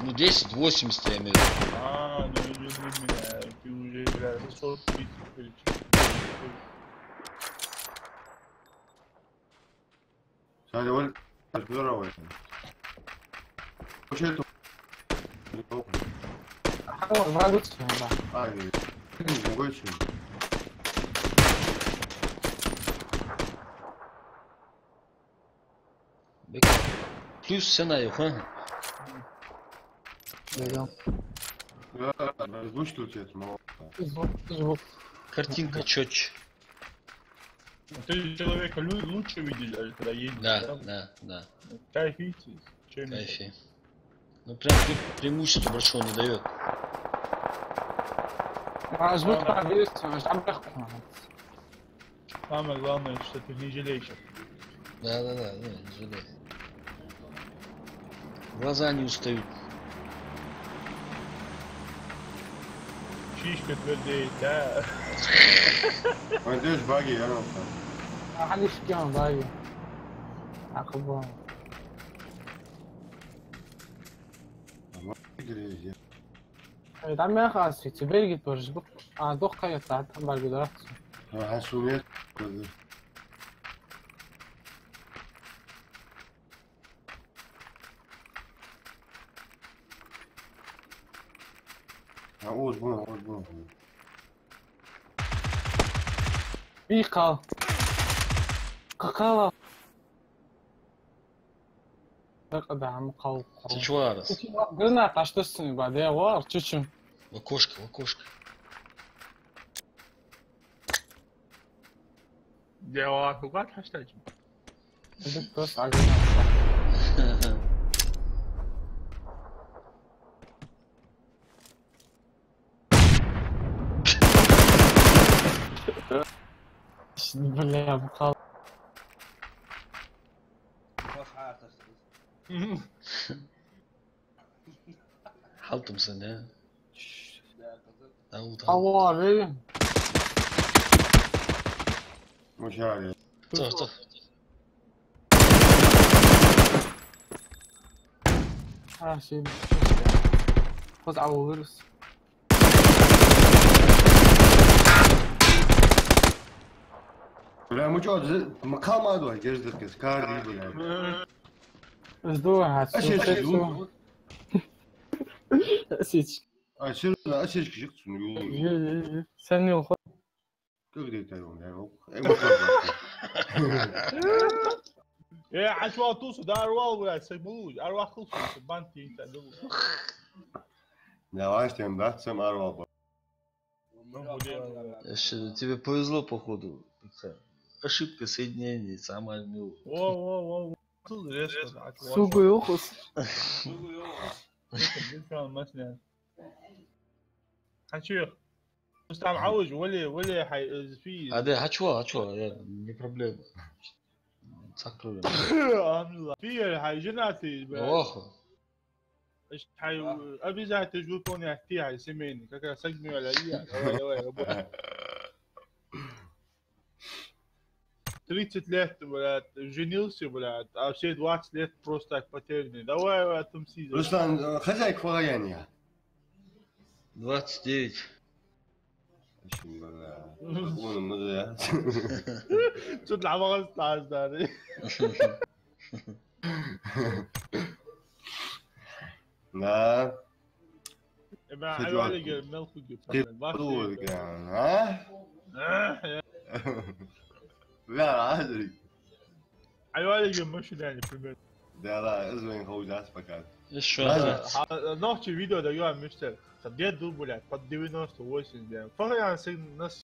Ну, десять восемьдесят, я имею в виду. А, ну, не для меня, ты уже, бля, за сорок тысяч перечислил. Сари, валь, аж здорово. Вообще это не топ. А, вагут, да. А, не. Другой чем. Бек. Плюс цена, ха? Да, да. Да, да, звук тут есть, мало. Звук, звук. Картинка чётче. Ты человека лю-, лучше видишь, даже когда едешь, да? Да, да, да. Кайфуете? Чем кайфи. Ну, прям пре-, преимущество большого не даёт. А звук, самое, там есть, там легко. Самое главное, что ты не жалеешь. Да, да, да, не, не жалею. Глаза не устают. Шишка твердеет, да? Пойдёшь баги, я вам там. А, не шкем баги. А, кого? А, может, игры здесь? Э, там я хас, тебе гид борж. А, дох кая, та, там баги, да? А, хасумет. А, уж бу, уж бу. Бихал. Какала. Бакъда ам кал. Ты чё, Арас? Граната, а что с ним, ба, да, вар, чё, чё? В окошко, в окошко. Дела, куда хьаштачи? Это просто огонь. Бля, бухал. Хьалтумсан, да? Алло, алло, бери. Мушари. Тох, тох. А, син. Ход алло вирус. Бля, мы чё, з-, мы калма дуа, герздыркес, карди, бля. Жду, а, а сейчас, сейчас, сейчас. Осечка. А, серьёзно, осечка чыкъ цун, ё. Е, е, е. Сен не ухо. Как дей тай он, я, ох. Э, вот так. Э, ачвал тусу, да, арвал, бля, сай булуж, арвал хулсу, сай бан тин, сай булуж. Давай, что им даст, сам арвал. Ну, блин. Эш, тебе повезло, походу. Ошибка соединения, самая милая. Во, во, во, во. Тут резко, так, вот. Сугу йохус. Сугу йохус. Битам, битам, маслян. Хачу. Рустам, Ӏовиж, вале, вале, хьай, э, фи. А, да, хьачуа, хьачуа, я, не проблема. Цхьа проблема. Алхьамдулиллах. Фи, хьай, женатый, бля. Ох. Иш хьай, обязательно выполнять ты, хьай, семейный. Как раз сагмиола, я. Давай, давай, работай. Тридцать лет, блядь, женился, блядь, а все двадцать лет просто так потерянный. Давай, отомсти за это. Руслан, э, хозяйка фу га я? Двадцать девять. Ишин, бля. Вон, ну да. Чё для вас стаж, да? Да. Э, бля, хозяйка. Ай валига мел хуги, ты блин, вахти, подруга, блин, а? А, э. Бля, Адрик. Ай валига машина, например. Да, да, из вайн хау даст пока. Ещё. Ладно. А, а, ногти видео даём, мистер. Там дед был, блядь, под девяносто восемь, блядь. Фу я с ним нас